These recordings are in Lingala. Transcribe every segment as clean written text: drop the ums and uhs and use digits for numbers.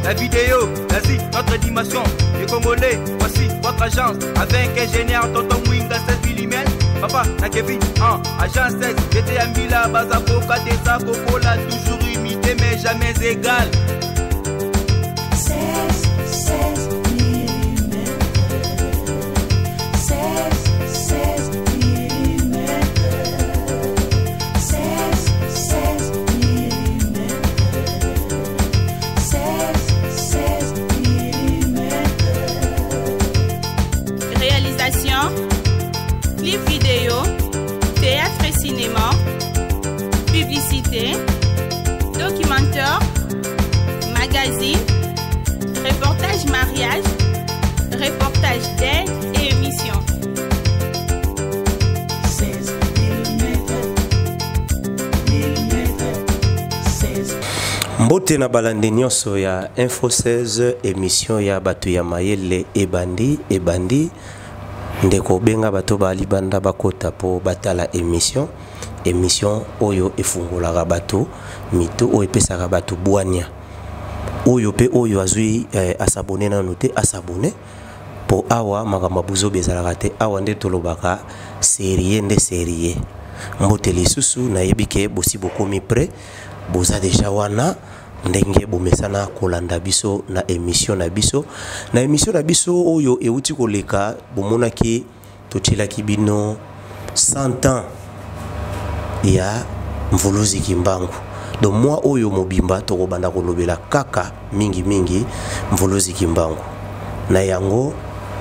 La vidéo, l'Asie, notre dimension. Les Congolais, voici votre agence. Avec ingénieur Tonton Mwinga 16 mm. Papa, na Kevin, 1, agence 16. J'étais à Mila, Bazakoka, Desa, Kokola, toujours imité mais jamais égal. 16, 16 mm. 16, 16 mm. 16, 16 mm. 16, 16 mm. Réalisation, clip vidéo, théâtre et cinéma, publicité, documentaire, magazine, reportage mariage, reportage d'aide et émission. 16 mm. Mm. 16. Mbote na balandi nyonso ya Info 16, émission ya bato ya mayele ebandi ebandi. Ndeko benga bato ba libanda bakota po batala émission, émission oyo efungolaka bato mito, oyo epesaka bato bwania. Oyo pe oyo azwi asabone nanu te, asabone po awa makambo ya buzoba ezalaka te. Awa nde tolobaka sérieux nde sérieux. Mbote lisusu, nayebi ke bosi bokomi prêt, boza déjà wana ndenge bomesana kolanda biso na émission na biso. Na émission na biso oyo euti koleka, bomonaki totielaki bino 100 ans ya Mvuluzi Kimbangu. Donc moi oyo mobimba tokobanda kolobela kaka mingi mingi Mvuluzi Kimbangu. Na yango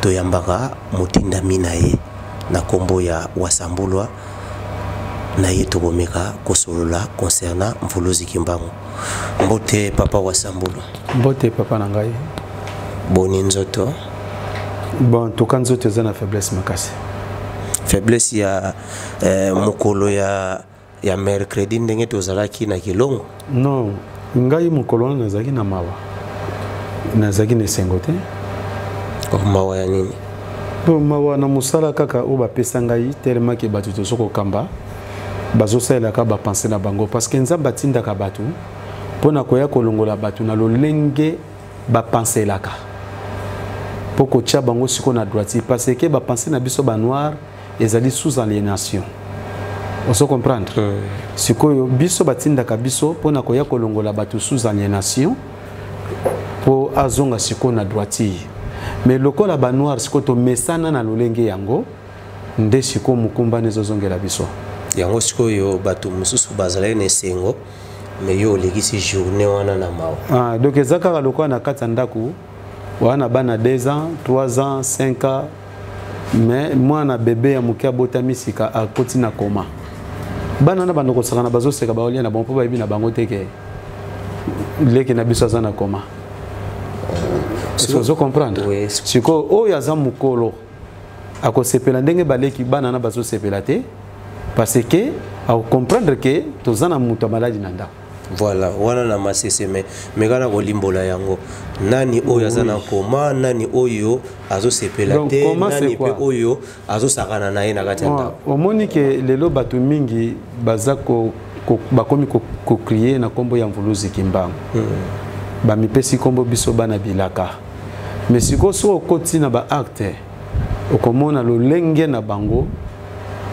toyambaka motindami na ye na kombo ya Wasambulwa, na ye tokomeka kosolola concernant Mvuluzi Kimbangu. Mbote papa Wasambulwa. Mbote papa na ngai. Boni nzoto? Bon, en tout cas nzoto eza na faiblesse makasi. Faiblesse ya mokolo ya mercredi ndenge tozalaki na Kilongo? Non, ngai mokolo wana nazalaki na mawa. Nazalaki na esengo te. Oh, mawa ya nini? Bon, mawa na mosala kaka oyo bapesa ngai, tellement ke bato tozo kokamba, bazosalelaka ba pensée na bango, parce que Nzambe atindaka bato mpona koya kolongola bato na lolenge bapenselaka, mpo kotia bango sikoyo na droiture, parce que ba pensée na biso ba noir ezali sous aliénation. Ozo comprendre? Sikoyo biso batindaka biso mpona koya kolongola bato sous aliénation mpo azonga sikoyo na droiture. Mais lokola ba noir sikoyo tomesana na lolenge yango, nde sikoyo mokumba nde ezozongela biso. Yango sikoyo bato mosusu bazalaki na esengo, mais yo olekisi journée wana na mawa. Ah, donc eza kaka lokola na kati ya ndako wana bana 2 ans, 3 ans, 5 ans, mais mwana bébé ya moke abotami sika akoti na coma. Bana na bando kosaka na bazoseka baolia na bango mpo bayebi na bango te ke leki na biso aza na coma. Est-ce que ozo comprendre? Oui. Sikoyo oyo aza mokolo akosepela ndenge baleki bana na bazosepela te, parce que akocomprendre ke toza na moto ya maladi na ndako. Voilà, wana na masese, mais mekana kolimbola yango. Nani oyo aza na coma, nani oyo azosepela Donc, te, coma, nani c'est quoi? pe oyo azosakana na ye na kati ya ndako. Omoni ke lelo bato mingi baza bakomi ko crier na kombo ya Mvuluzi Kimbangu. Bamipesi kombo biso bana bilaka. Mais sikoyo soki okoti na ba acte, okomona lolenge na bango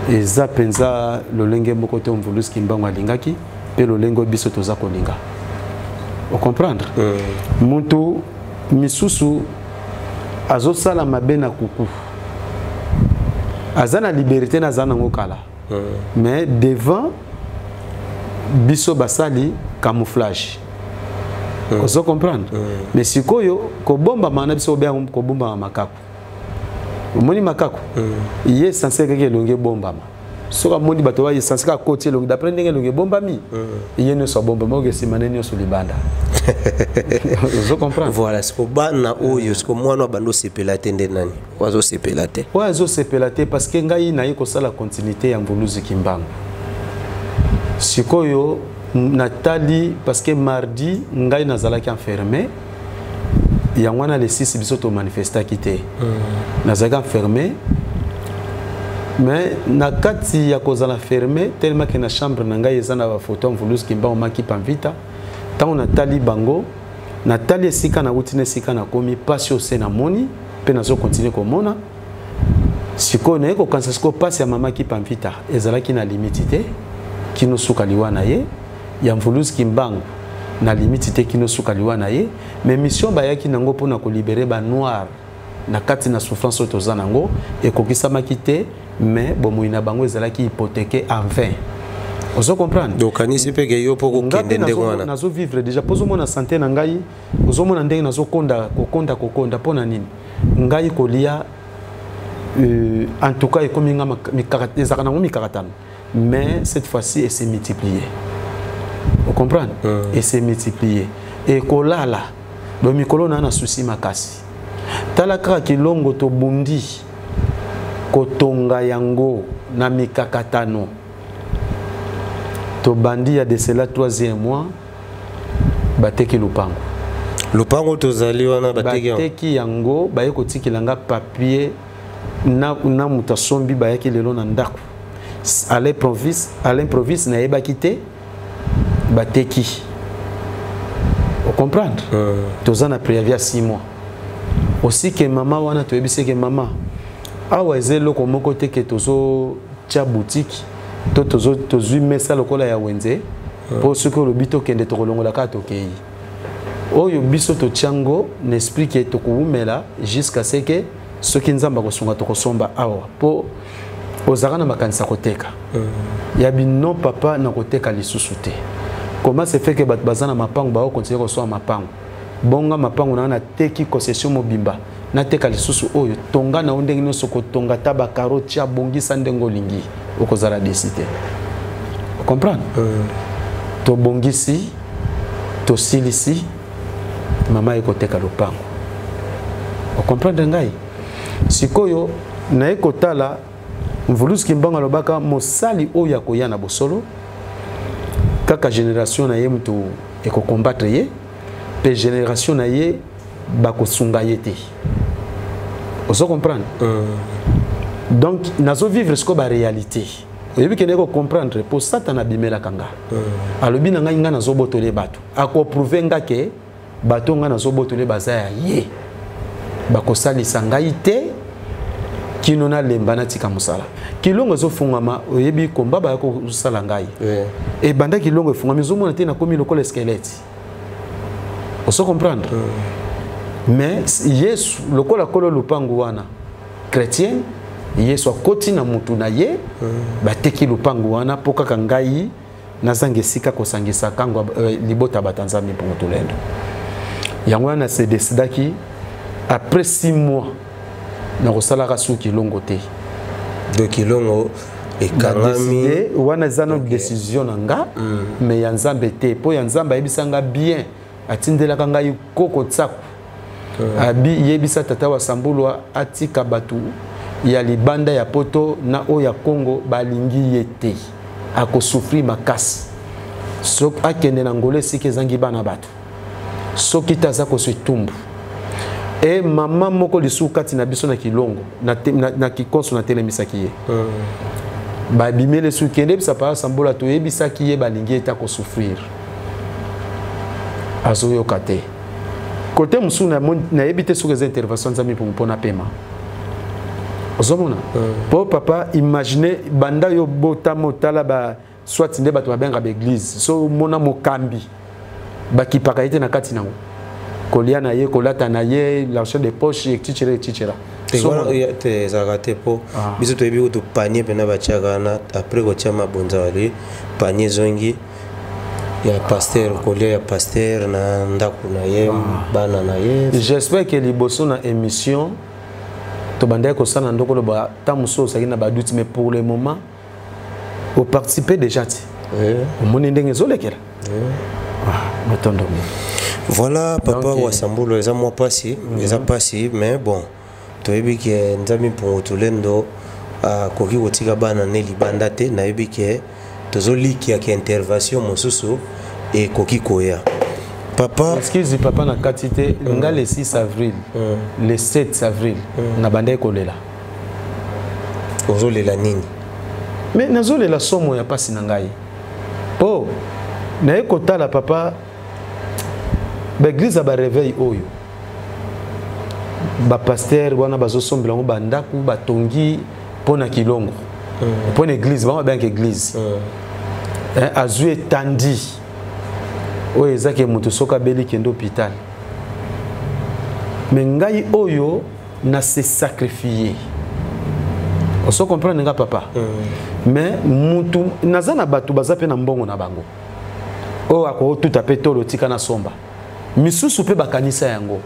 eza mpenza lolenge moko te Mvuluzi Kimbangu alingaki, pe lolenge oyo biso toza kolinga. O comprendre? Mutu misusu azosala mabe na kuku. Aza na liberté na aza nango kala. Mais devant biso basali camouflage. Ozo comprendre? Mais sikoyo kobombama na biso obenga kobombama makaku. Omoni makaku? Ye censé kaka elongi ebombama. Soki amoni bato ba ye censé kaka akoti elongi, d'après ndenge elongi ebombami, ye nyonso abombama, oyo nsima ne nyonso libanda. Ozo comprendre? Voilà, siko bana oyo, siko mwana bando sepela te nde nani? Oyo azosepela te. Oyo azosepela te parce que ngai naye kosala continuité ya Mvuluzi Kimbangu. Sikoyo natali parce que mardi ngai nazalaki enfermé. Yango wana le 6 biso to manifestaki te. Nazalaki enfermé. Mais na kati ya kozala fermé tellement que na chambre na ngai eza na ba photo ya Mvuluzi Kimbangu maki pamvita. Tango natali bango Natali esika nauti na esika nakomi, mpasi oyo se namoni mpe nazokontinue komona. Sikoyo naye kokanisa sikoyo mpasi ya mama Kimpa Vita ezalaki na limiti te kino suka liwa na ye, ya Mvuluzi Kimbangu na limiti te kino suka liwa na ye. Mais mission bayaki nango mpona kolibere ba noir na kati na souffrance oyo toza nango ekokisamaki te, mais bomoi na bango ezalaki hypothéqué en vain. Ozo comprendre? Donc okanisi mpe ke yo mpo kokende ndenge wana? Nazo vivre déjà mpo ozomona santé na ngai, ozomona ndenge nazokonda kokonda kokonda. Mpo na nini ngai kolia en tout cas ekomi nga ezalaka nango mikakatano, mais cette fois-ci elle s'est multipliée. Vous comprenez? Elle s'est multipliée. Et kolala donc mikolo na na souci makasi. Tala kaka kilongo tobundi kotonga yango na mikakatano. Tobandi ya de cela 3e mois bateki lupango. Lupango tozali wana bateki yango. Bateki yango, baye kotikela nga papier na moto asombi, bayaki lelo na ndako. Alain Provis, Alain Provis nayebaki te bateki. Vous comprendre? Toza na préavis ya 6 mois. Aussi que mama wana toyebisi ke mama awa eza eloko moko te ke tozotia boutique to tozwi mesa lokola ya wenze mpo soki olobi tokende tokolongola kaka tokei. Oyo biso totiango na esprit ke tokowumela jusqu'à ce que soki Nzambe akosunga tokosomba awa mpo ozalaka na makanisi ya koteka. Ya bino papa na koteka lisusu te. Comment se fait que bato baza na mapango bao continuer kosomba mapango? Bonga mapango na nateki concession mobimba, nateka lisusu oyo tonga na yo ndenge nyonso kotonga ta bakaro tia bongisa ndenge olingi, okozala décidé. Comprendre? Tobongisi, tosilisi, mama ekoteka lopango. Comprendre ngai? Sikoyo naye kotala Mvuluzi Kimbangu alobaka mosali oyo akoya na bosolo kaka génération na ye mutu ekokombattre ye pe génération na ye bakosunga ye te. Ozo comprendre? Donc nazo vivre sikoyo ba réalité. Oyebi ke naye comprendre po Satan abimelaka nga. Alobi na ngai nga nazobotole bato. Akoprouve nga ke bato nga nazobotole baza ya ye. Bakosalisa ngai te kino nalemba natika mosala. Kilongo ezofungwama, oyebi komba baya kosala ngai. Ebanda kilongo efungwami, ozomona te nakomi lokola squelette. Ozo comprendre? Mais Yesu lokola kolo lupangu wana chrétien, Yesu akoti na mutu na ye, bateki lupangu wana po kaka ngai nazanga esika kosangisa kango libota bato ya Nzambe mpongo tolendo. Yango wana se décidaki après 6 mois nakosalaka su kilongo te. Donc kilongo ekangami wana eza no décision na nga, mais ya Nzambe te, po ya Nzambe ayebisa nga bien, atindelaka ngai koko tsaku. Abi yebisa tata wa Sambulwa atika bato ya libanda ya poto na oyo ya Congo balingi ye te, akosouffrir makasi. Soki akende na Angola esika ezangi bana bato, soki te aza kozwa etumbu. E mama moko lisusu kati na biso na kilongo na kikonso natelemisaki ye. Babimeli soki kende yebisa papa Sambola toyebisaki ye balingi ye te akosouffrir, azoyoka te. Kote mosusu nayebi te soki eza intervention Nzambe mpo napema. Ozomona? Po papa imagine banda yo botama otala ba soit nde bato babengaka ba église, so mona mokambi bakipaka ye te na kati nango, kolia na ye, kolata na ye, l'argent de poche, etc etc. Te ezalaka te po biso toyebi kutu panier mpena batiaka wana après kotia mabonza bali panier ezongi ya pasteur, kolia ya pasteur na ndako na ye, bana na ye. J'espère que liboso na émission tobandaki kosala ndoko loba ta mosusu ozalaki na badoute, mais pour le moment oparticipe déjà ti omoni ndenge ezolekela. Matondo. Voilà papa wa Sambulu, eza mwa pasi, eza pasi, mais bon toyebi ke Nzambe mpongo tolendo akoki kotika bana ne libanda te. Nayebi ke tozolikiaka intervention mosusu ekoki koya papa. Excuse papa na kati te, nga le 6 avril, le 7 avril nabandaki kolela. Ozolela nini? Mais nazolela somo ya pasi na ngai. Po naye kotala papa, Baeglise ya bareveil oyo bapaster wana bazosombela yango bandako batongi mpo na kilongo mpo na eglise bango babengaka eglise. Azwi etandi oyo ezaki moto soki abeli kende hôpital. Mais ngai oyo na se sacrifier, oso comprendre nga papa? Mais mutu naza na bato baza mpe na mbongo na bango oyo akotuta mpe tolo tika na somba misusu mpe bakanisa yango.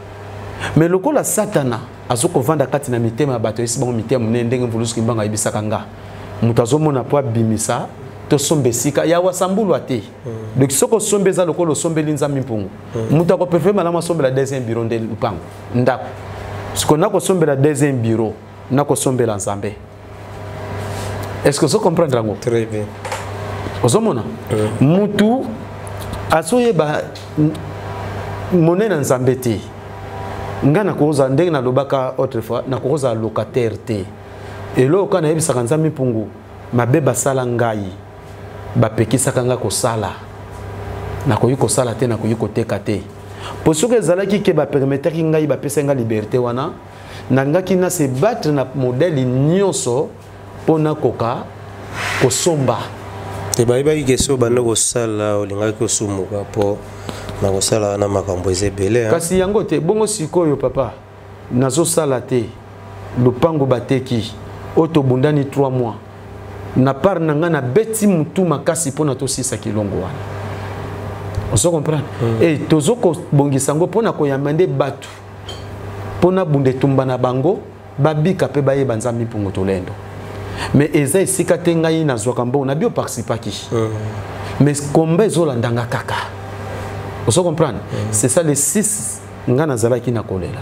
Mais lokola Satana azokovanda kati na mitema ya bato, ayesi bango mitema monene ndenge Mvulusu Kimbangu ayebisaka nga, moto azomona mpo abimisa tosomba esika ya wasambulwa te. Donc soki osombi, eza lokola osombeli Nzambe mpungu. Moto akopréférer malamu asombela deuxième bureau nde lupango ndako. Sikoyo nakosombela deuxième bureau, nakosombela Nzambe, est ce que ozo comprendre yango? Très bien. Ozomona mutu azoyeba monene na Nzambe te. Ngai nakozala ndenge nalobaka autrefois, nakozala locataire te. Eloko kaka nayebisaka Nzambe mpungu, mabe basala ngai, bapekisaka ngai kosala, nakoki kosala te, nakoki koteka te. Mpo soki ezalaki ke bapermetaki ngai, bapesaki ngai liberté wana, nalingaki na se battre na modèle nyonso mpo nakoka kosomba. Te, bayebaki ke so banda kosala, olingaki kosumuka mpo na kosala wana, makambo eza ebele, hein? Kasi yango te. Bongo sikoyo papa, nazosala te, lupango bateki oyo tobundani 3 mois na part na ngai, nabeti mutu makasi mpona tosisa kilongo wana, ozo comprendre? E tozo kobongisa yango mpona koyamba nde bato mpona bunda etumba na bango, babika mpe bayeba Nzambe mpungu tolendo. Mais eza esika te ngai nazwaka mbongo na bio participaki. Mais komba ezolandanga kaka, ozo comprendre? C'est ça, le 6 ngai nazalaki na kolela,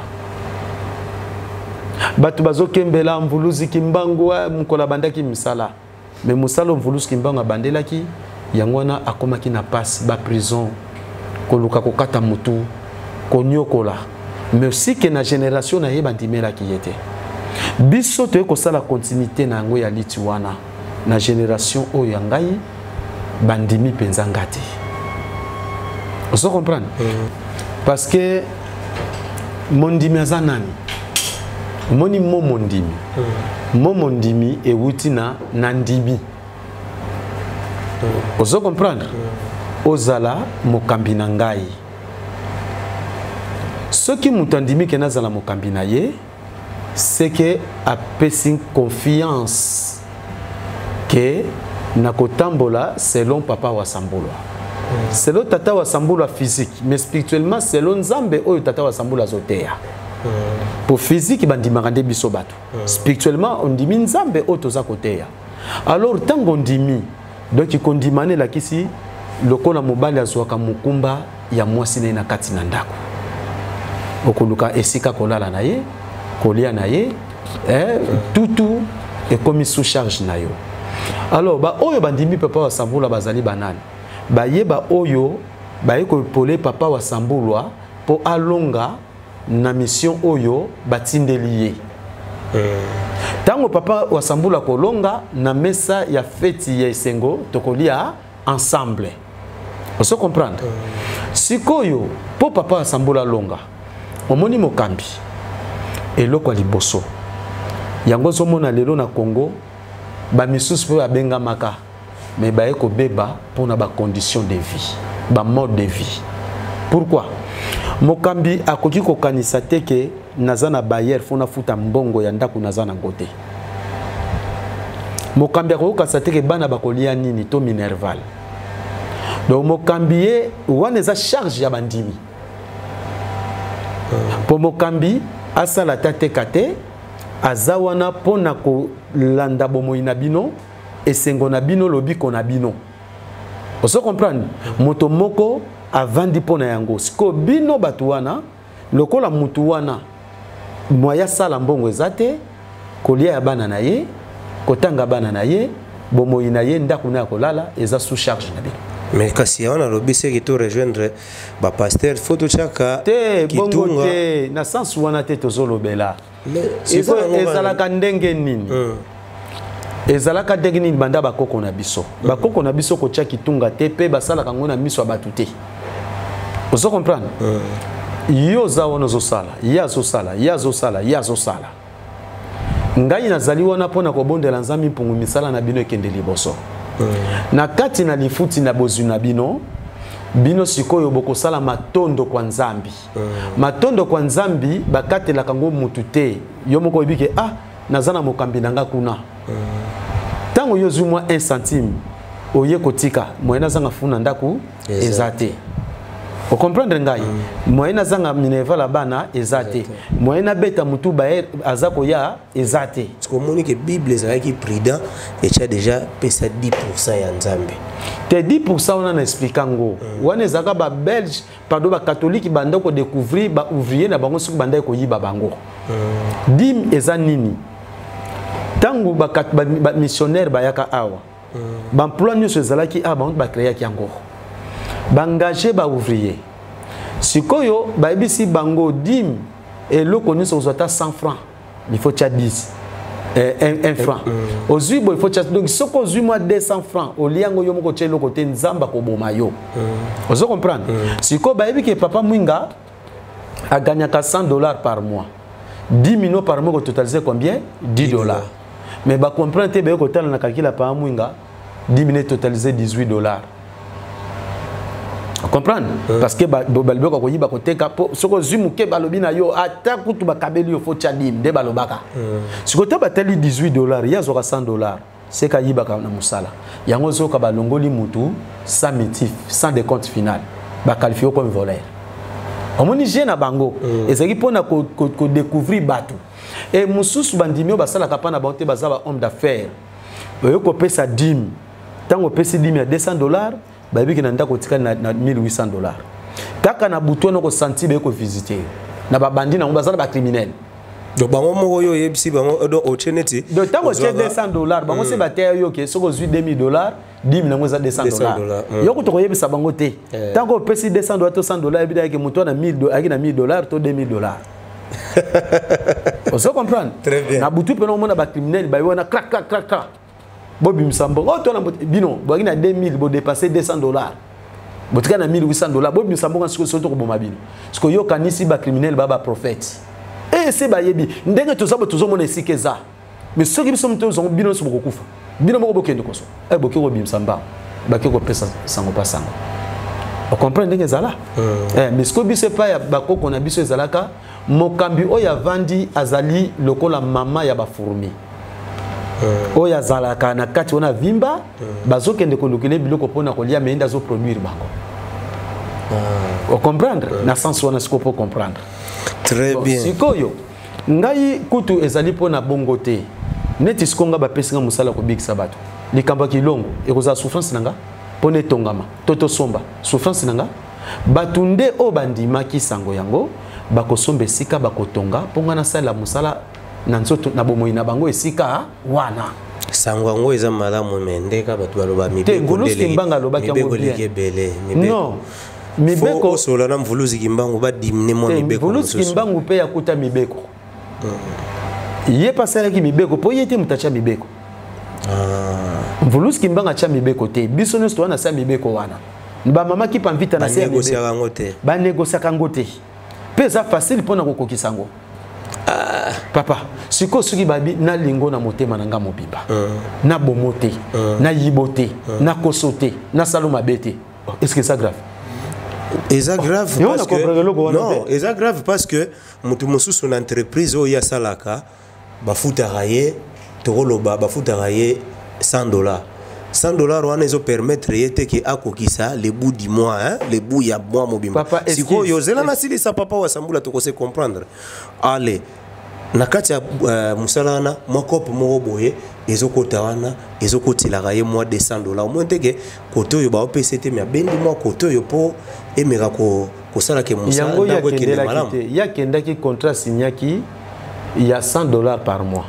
bato bazokembela Mvuluzi Kimbangu. Mokolo abandaki misala, mais mosala oyo Mvuluzi Kimbangu abandelaki yango wana, akomaki na pasi, baprison, koluka kokata motu, konyokola. Mais aussi ke na génération na ye bandimelaki ye te. Biso toye kosala continuité na yango ya liti wana na génération oyo ya ngai, bandimi mpenza nga te, ozo comprendre? Parce que mondimi aza nani? Omoni mo mondimi, mo mondimi ewuti na nandimi, ozo comprendre? Ozala mokambi na ngai. Soki moto andimi ke nazala mokambi na ye, c'est que apesi confiance ke nakotambola selon papa Wasambulwa, selon tata Wasambulwa physique, mais spirituellement selon Nzambe oyo tata Wasambulwa azoteya. Po physique bandimaka nde biso bato, spirituellement ondimi Nzambe oyo toza koteya. Alors ntango ondimi, donc kondima wana elakisi lokola mobali azwaka mokumba ya mwasi na ye na kati na ndako, okoluka esika kolala na ye, kolia na ye, tutu ekomi sous charge na yo. Alors baoyo bandimi papa Wasambulwa bazali banani? Bayeba oyo baye koepole papa Wasambulwa mpo alonga na mission oyo batindeli ye. Ntango papa Wasambula kolonga na mesa ya feti ya esengo, tokolia ensemble, ozo comprendre? Sikoyo mpo papa Wasambula alonga, omoni mokambi, eloko ya liboso yango ozomona lelo na Congo, bamisusu mpe babengamaka, mais baye kobeba mpona bacondition de vie, bamode de vie. Pourquoi? Mokambi akoki kokanisa te ke naza na bailleur, fo nafuta mbongo ya ndako, naza nango te. Mokambi akoki kokanisa te ke bana bakolia nini to minerval. Donc mokambi ye wana eza charge ya bandimi mpo mokambi asala ata teka te, aza wana mpo na kolanda bomoi na bino, esengo na bino, lobiko na bino, ozo comprendre? Moto moko avandi mpo na yango. Sikoyo bino bato wana, lokola motu wana moya asala mbongo eza te, kolia ya bana na ye, kotanga bana na ye, bomoi na ye, ndako na ya kolala eza sous charge na bino. Mais kasi yango nalobi, seki to rejoindre bapaster, fo totyaka te bongo te na sens wana te. Tozolobela sikoyo ezalaka ndenge nini? Ezalaka ndenge nini banda bakoko na biso? Bakoko na biso kotya kitunga te, mpe basalaka yango na miso ya bato te. Ozo comprendre? Yo oza wana ozosala, ye azosala, ye azosala, ye azosala. Ngai nazali wana mpo na kobondela Nzambe mpungu misala na bino ekende liboso. Na kati na lifuti na bozwi na bino, bino sikoyo bokosala matondo kwa Nzambi. Matondo kwa Nzambi bakatelaka ngo mutu te. Yo moko oyebi ke ah naza na mokambi na nga kuna. Ntango yo ozwi mwa 1 centime oye kotika moyen nazanga funa ndako eza te. Ocomprendre ngai? Moyen nazanga minerval ya bana eza te. Moyen nabeta mutu baye aza koya eza te. Parce que omoni ke Bible ezalaki prudent etya déjà pesa 10% ya Nzambe. Te 10% wana na explika ngo. Wana ezalaka ba Belge, pardon, ba catholique banda ko découvrir ba ouvrier na bango soki banda koyiba bango. Dime eza nini? Tango ba ba missionnaire bayaka awa. Ba emploi nyonso ezalaki awa bango ba créaki yango. Ba engager ba ouvrier. Sikoyo bayebisi bango dime eloko nyonso kozwa ata 100 francs, il faut tia 10. 1 franc. Ozwi boye, il faut tia, donc soki ozwi mwa 200 francs, olia yango yo moko tia eloko te, Nzambe akoboma yo. Ozo comprendre? Sikoyo bayebi ke papa Mwinga a gagnaka 100 $ par mois. 10 millions par mois totalisé combien? 10 $. Mais ba comprendre te, baye kotala na calcul ya papa Mwinga, 10 minutes totalisé 18 $. Comprendre? Parce que balobaka koyiba koteka po soki ozwi moke balobi na yo ata kutu bakabeli yo faut tia dime nde balobaka. Sikoyo te batali 18 $, ye azwaka 100 $, seka ayibaka na mosala yango ozoyoka balongoli mutu sans motif, sans décompte final, baqualifie comme voleur. Omoni je na bango ezalaki mpona kodécouvrir bato e mosusu bandimi oyo basalaka mpa na bango te, baza ba homme d'affaires. Oyo kopesa dime, ntango opesi dime ya 200 $, bayebiki na ndako otikali na 1800 $. Kaka na butu wana okosanti baye kovisite na babandi nango, baza na bacriminel. Donc bango moko oyo oyebisi bango, donc otie neti Donc ntango otie 200 $, bango se bateya yo ke soki ozwi 2000 $, dime nango eza 200 $. Yo kutu koyebisa bango te. Ntango opesi 200 $ to 100 $, yebi yake moto wana ayaki na 1000 $ to 2000 $. Ozo comprendre? Très bien. Na butu mpena omona bacriminel baye wana, crac crac crac crac, bobimisa mbongo oyo tona bino boyaki na 2000, bodépasse 200 $, botika na 1800 $, bobimisa mbongo. Sikoyo soki tokoboma bino, sikoyo yokanisi bacriminel ba baprophète ese bayebi ndenge toza bo tozomona esika eza. Mais soki biso moto tozongo bino nyonso bokokufa, bino moko bokende kozwa e boke kobimisa mbango, bake kopesa sango pa sango. Ocomprendre ndenge ezala? Mais sikoyo biso epai ya bakoko na biso ezalaka mokambi oyo avandi azali lokola mama ya bafourmi oyo azalaka na kati wana vimba, bazokende kolukela biloko mpona kolia, me nde azoproduire bango. Ocomprendre na sens wana sikoyo mpo comprendre? Très Bon, bien. Sikoyo ngai kutu ezali mpo na bongo te. Neti sikoyo nga bapesi nga mosala ya kobikisa bato, likambo ya kilongo ekozala souffrance na nga mpo na etongama to tosomba souffrance na nga. Bato nde oyo bandimaki sango yango bakosomba esika bakotonga mpo nga nasalela mosala na nzoto na bomoi na bango esika wana. Sango yango eza malamu, me ndeka bato baloba Te, mibeko Ngulusi Kimbangu alobaki yango mibeko bien. eleki ebele, mibeko. Non, mibeko Faut osola na Mvuluzi Kimbangu badimine mwa Te, mibeko Mvuluzi mosusu. Kimbangu mpe akuta mibeko, ye mpe asalaki mibeko mpo ye te moto atya mibeko. Mvuluzi Kimbangu atya mibeko te, biso nyonso towana asa mibeko wana. Bamama Kipa Mvita na se ya mibeko. Banégociaka yango te. Banégociaka yango te mpe eza facile mpona kokokisa yango, papa. Sikoyo soki babi nalingo na motema na nga mobimba, nabomo te, nayibo te, nakoso te, nasalo mabe te, est ce que eza grave? Eza grave. Yo Parce na comprendre eloko que wana non, te. Eza grave parce que moto mosusu na entreprise oyo ye asalaka, bafutaka ye, tokoloba bafutaka ye 100 $. 100 $ wana ezopermettre ye te ke akokisa le bout du mois, hein? Le bout ya mois mobimba. Papa, excuse. Sikoyo zela nasilisa, papa Wasambula, tokose comprendre. Ale na kati ya mosala wana, mwa kope moko boye ezokota wana, ezokotelaka ye mwa 200 $. Omoi teke kote oyo baopesa te, me abendi mwa kote oyo mpo emeka kosala ke mosala Yango ye ndako ekende akendelaki malamu. te. Ye akendaki contrat, signaki ya 100 $ par mois.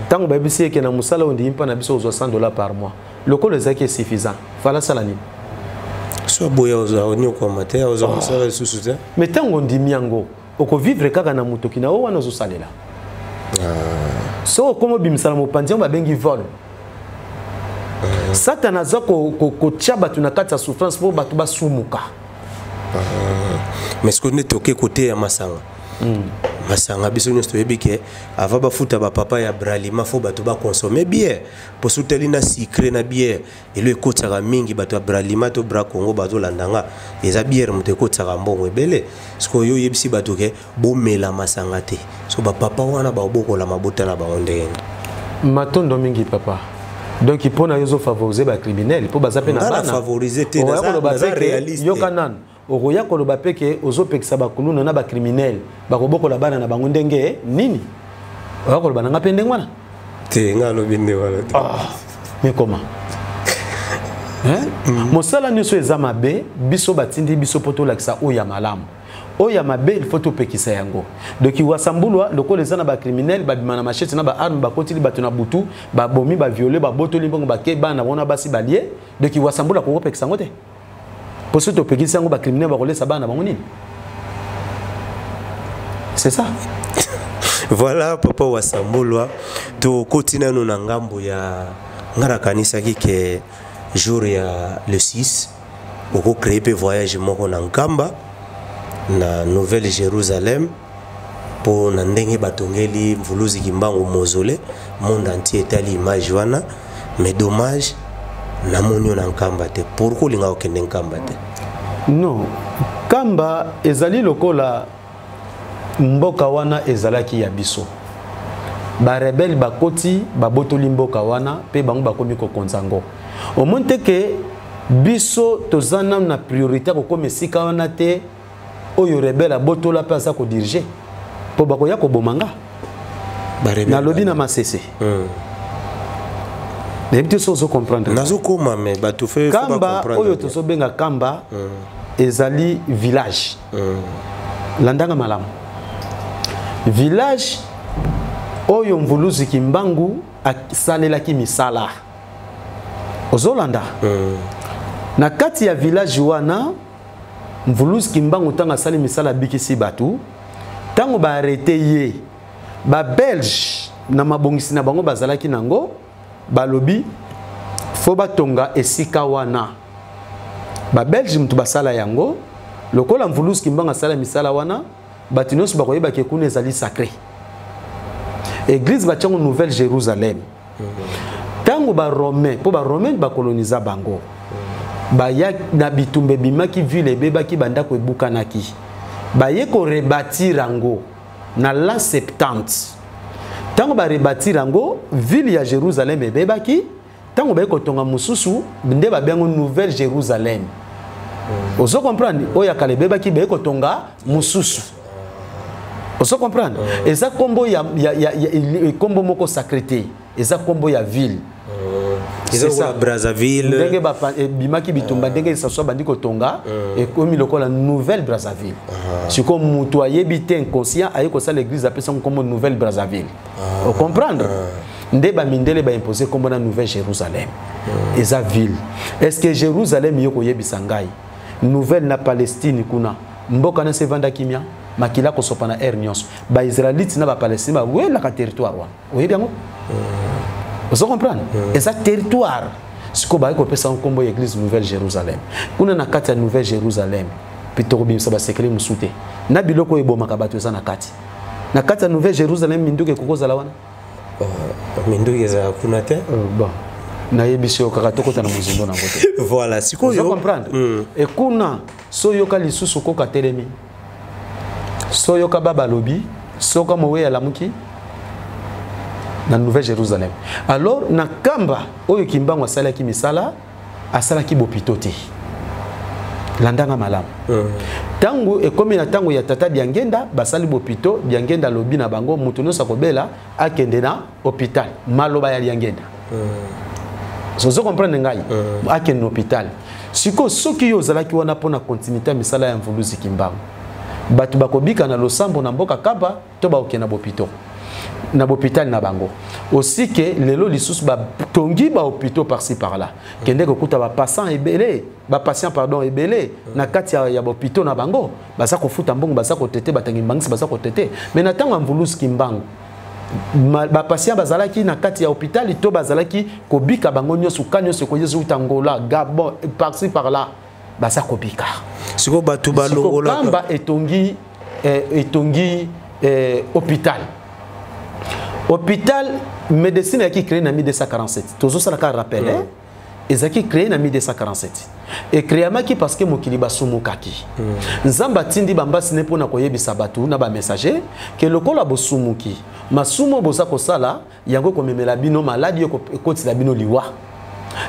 Ntango bayebisi ye ke na mosala oyo ndimi mpa na biso kozwa 100 $ par mois, lokola ezalaki suffisant, fala asala nini? So aboya, ozwa oniokwama te, ozwa mosala lisusu te. Mais ntango ondimi yango, okovivre kaka na motoki na oyo wana ozosalela. Soki okómi obimisa na mopanzi, yango babengi vol. Satana aza kotia bato na kati ya souffrance mpo bato basumuka. Mais ce que nde toke kote ya masanga, masanga biso nyonso toyebi ke avant bafuta bapapa ya Bralima, fo bato baconsommer bière, mpo suteli na sucré na bière elo ekotisaka mingi. Bato ya Bralima to Bra Congo bazolanda nga, eza bière moto ekotisaka mbongo ebele. Sikoyo yo oyebisi bato ke bomela masanga te, so bapapa wana babokola mabota na bango ndenge nini? Matondo mingi, papa. Donc mpo na yo ozofavoriser bacriminel mpo baza mpe na Nga na bana. favoriser te, Okoya koloba naza mpe ke- réaliste. Yoka nanu, okoya koloba mpe ke ozopekisa bakuluna na bacriminel, bakobokola bana na bango ndenge nini? Oya koloba na nga mpe ndenge wana? Te, nga alobi nde wana te. Ah, mais comment, hein? Mosala nyonso eza mabe. Biso batindi biso mpo tolakisa oyo ya malamu, oyo ya mabe il faut topekisa yango. Donc Wasambulwa, lokola eza na bacriminel babima na machette na baarme, bakotili bato na butu, babomi, baviole, babotoli mbongo, bake bana wana basi balie. Donc Wasambulwa kokopekisa yango te, mpo soki topekisi yango, bacriminel bakolesa bana na bango nini? C'est ça. Voilà, papa Wasambulwa, tokoti nano na ngambo ya nga. Nakanisaki ke jour ya le 6 okocréer mpe voyage moko na Nkamba, na Nouvelle Jérusalem, mpo na ndenge batongeli Mvuluzi Kimbangu mausolée. Monde entier etali image wana, mais dommage, namoni yo na Nkamba te. Pourquoi olinga kokende Nkamba te? Non, Kamba ezali lokola mboka wana ezalaki ya biso. Barebele bakoti, babotoli mboka wana mpe bango bakomi kokonza yango. Omoni te ke biso toza nanu na priorité ya kokóma esika wana te oyo rebelle abotola mpe aza kodiriger, mpo bakoya koboma nga. Barebele Nalobi na masese. Nayebi te so ozocomprendre. Nazokoma, me bato fe faut Kamba bacomprendre oyo bien. Tozobenga Kamba ezali village. Landanga malamu, village oyo Mvuluzi Kimbangu asalelaki misala. Ozolanda? Na kati ya village wana, Mvuluzi Kimbangu ntango asali misala, abikisi bato, ntango baarrêter ye, babelge na mabongisi na bango bazalaki nango, balobi fo batonga esika wana. Babelge mutu basala yango. Lokola Mvuluzi Kimbangu asala misala wana, bato nyonso bakoyebaki kuna ezali sacré. Église batiango Nouvelle Jérusalem. Ntango baromain, mpo baromain bakoloniza bango, baya na bitumba, ebimaki, ville ebebaki, bandako ebukanaki, baye korebâtir yango na l'an 70. Ntango barebâtir yango, ville ya Jérusalem ebebaki, ntango baye kotonga mosusu nde babengo Nouvelle Jérusalem. Ozo comprendre? Oyo ya kala ebebaki, baye kotonga mosusu. Ozo comprendre? Eza nkombo ya nkombo moko sacré te, eza nkombo ya ville. Eza C'est ça. lokola Brazzaville. Ndenge ebimaki bitumba, ndenge Sassou abandi kotonga, ekomi lokola Nouvelle Brazzaville. Sikoyo moto ayebi te, inconscient, aye kosala église, apesa nkombo Nouvelle Brazzaville. Ocomprendre? Nde bamindele baimpose nkombo na Nouvelle Jérusalem. Eza ville. Est ce que Jérusalem, yo koyebisa ngai, nouvelle na Palestine kuna, mboka nyonso evanda kimia, makila kosopa na aire nyonso, baisraélite na bapalestine bawelaka territoire wana, oyebi yango? Ozo comprendre? Eza territoire. Sikoyo baye kopesa nkombo ya église Nouvelle Jérusalem. Kuna na kati ya Nouvelle Jérusalem mpe tokobimisa basekele mosusu te na biloko oyo ebomaka bato eza na kati. Na kati ya Nouvelle Jérusalem, minduki ekoki kozala wana? Minduki ezala kuna te. Bon, nayebisi yo kaka, tokota na mozindo nango te. Voilà. Ozo Sikoyo comprendre? Ekuna so oyoka lisusu koka telemi, so oyoka ba balobi soka mowe alamuki na Nouvelle Jérusalem. Alors na Kamba oyo Kimbangu asalaki misala, asalaki bopito te. Landanga malamu. Ntango ekomi na ntango ya tata Diangenda, basali bopito. Diangenda alobi na bango, moto nyonso akobela akende na hôpital. Maloba ya Diangenda. Ozo comprendre ngai? Akende na hôpital. Sikoyo soki yo ozalaki wana mpona continuité ya misala ya Mvuluzi Kimbangu, bato bakobika na losambo na mboka Kamba to bakokende na bopito, na bopital na bango? Aussi ke lelo lisusu batongi bahôpitaux par-ci par-là, kende kokuta bapassant ebele, bapatient, pardon, ebele na kati ya bahôpitaux na bango, baza kofuta mbongo, baza kotete, batangi mbangisi baza kotete. Mais na ntango ya Mvuluzi Kimbangu, bapatient bazalaki na kati ya hôpital to bazalaki kobika bango nyonso? Ka nyonso ekoyezi uta Angola, Gabon, par-ci par-là, baza kobika. Sikoyo bato balongolaka Kamba etongi etongi hôpital. Hôpital médecine eyaki créé na 1247. Tozosala kaka rappel, eh? Ezalaki créé na 1247, ecréamaki parce que mokili basumukaki. Nzambe atindi bambasi ne mpona koyebisa bato na bamessager ke lokola bosumuki, masumu oyo boza kosala yango ekomemela bino maladi, ekotila bino liwa.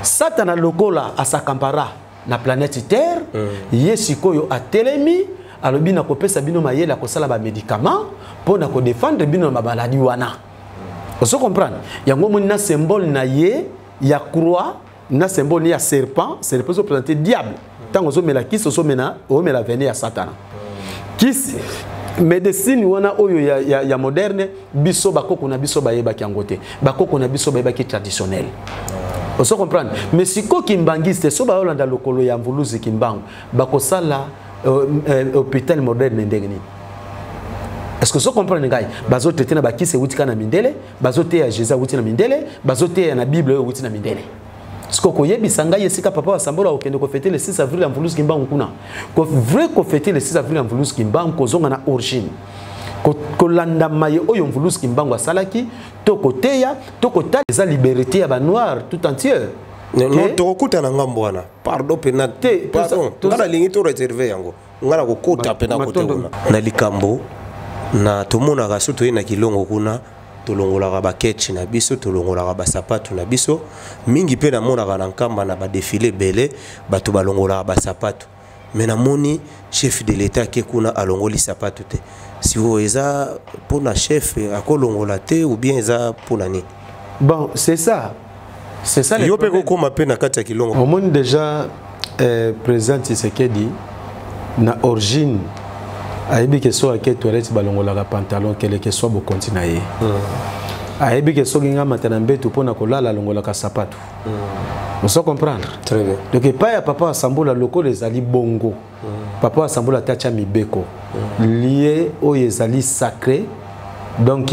Satana lokola asakampara na planète Terre, ye sikoyo atelemi, alobi: nakopesa bino mayele ya kosala bamédicament mpo na kodéfendre bino na bamaladi wana. Ozo comprendre? Yango omoni na symbole na ye ya croix, na symbole ya serpent. Serpent ezoprésente diable. Ntango ozomela kisi, ozomela, omela venin ya Satana. Kisi médecine wana oyo ya moderne, biso bakoko na biso bayebaki yango te. Bakoko na biso bayebaki traditionnel. Ozo comprendre? Mais sikoyo kimbangiste so bayolanda lokolo ya Mvuluzi Kimbangu, bakosala hôpital moderne ndenge nini? Est ce que ozo comprendre ngai? Bazotraite na bakisi ewuti kaka na mindele, bazoteya Jésus awuti na mindele, bazoteya na Bible oyo ewuti na mindele. Siko koyebisa ngai esika papa Basambola okende kofêter le 6 avril ya Mvuluzi Kimbangu kuna. Vrai, kofêter le 6 avril ya Mvuluzi Kimbangu, kozonga na origine, kolanda maye oyo Mvuluzi Kimbangu asalaki, to koteya to kotala, eza liberté ya banoir tout entier. Non, tokokuta na ngambo wana, pardon mpena. Te, pardon, nga nalingi to réserve yango, nga na kokota mpena kote Matondo. kuna na likambo na tomonaka so toye na Kilongo kuna, tolongolaka baketch na biso, tolongolaka basapatu na biso mingi. Mpe namonaka na Nkamba na badéfilé ebele, bato balongolaka basapatu. Me namoni chef de l'État ake kuna, alongoli sapatu te. Sikoyo eza mpona chef akolongola te ou bien eza mpona nini? Bon, c'est ça, c'est ça le Yo mpe problème. Kokóma mpe na kati ya Kilongo. Omoni déjà président Tshisekedi na origine ayebi ke so ake toilette, balongolaka pantalon, keleke soit bokonti na ye. Ayebi ke soki nga mata na mbetu mpo na kolala, alongolaka sapatu. Ozo comprendre? Très bien. Donc epai ya papa Asambola, lokola ezali bongo, papa Asambola ate atya mibeko lie oyo ezali sacré, donc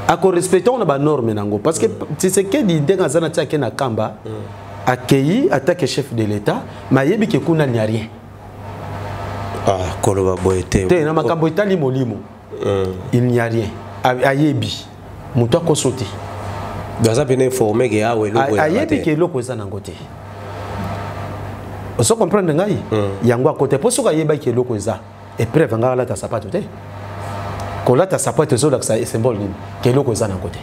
akorespecte yango na banorme nango, parce que Tshisekedi ndenge aza na ti ake na Kamba, akei atake chef de l'État, mais ayebi ke kuna n'y a rien. Ah, koloba boye te. Te, na makambo etali molimo, il n'y a rien. Ayebi moto akoso te. Baza pene informé ke awa eloko ezalaka Ayebi te. ke eloko eza nango te. Ozo comprendre ngai? Yango akote, mpo soki ayebaki eloko eza, épreuve ngai alata sapato te. Kolata sapato ezolakisa symbole nini? Ke eloko eza nango te.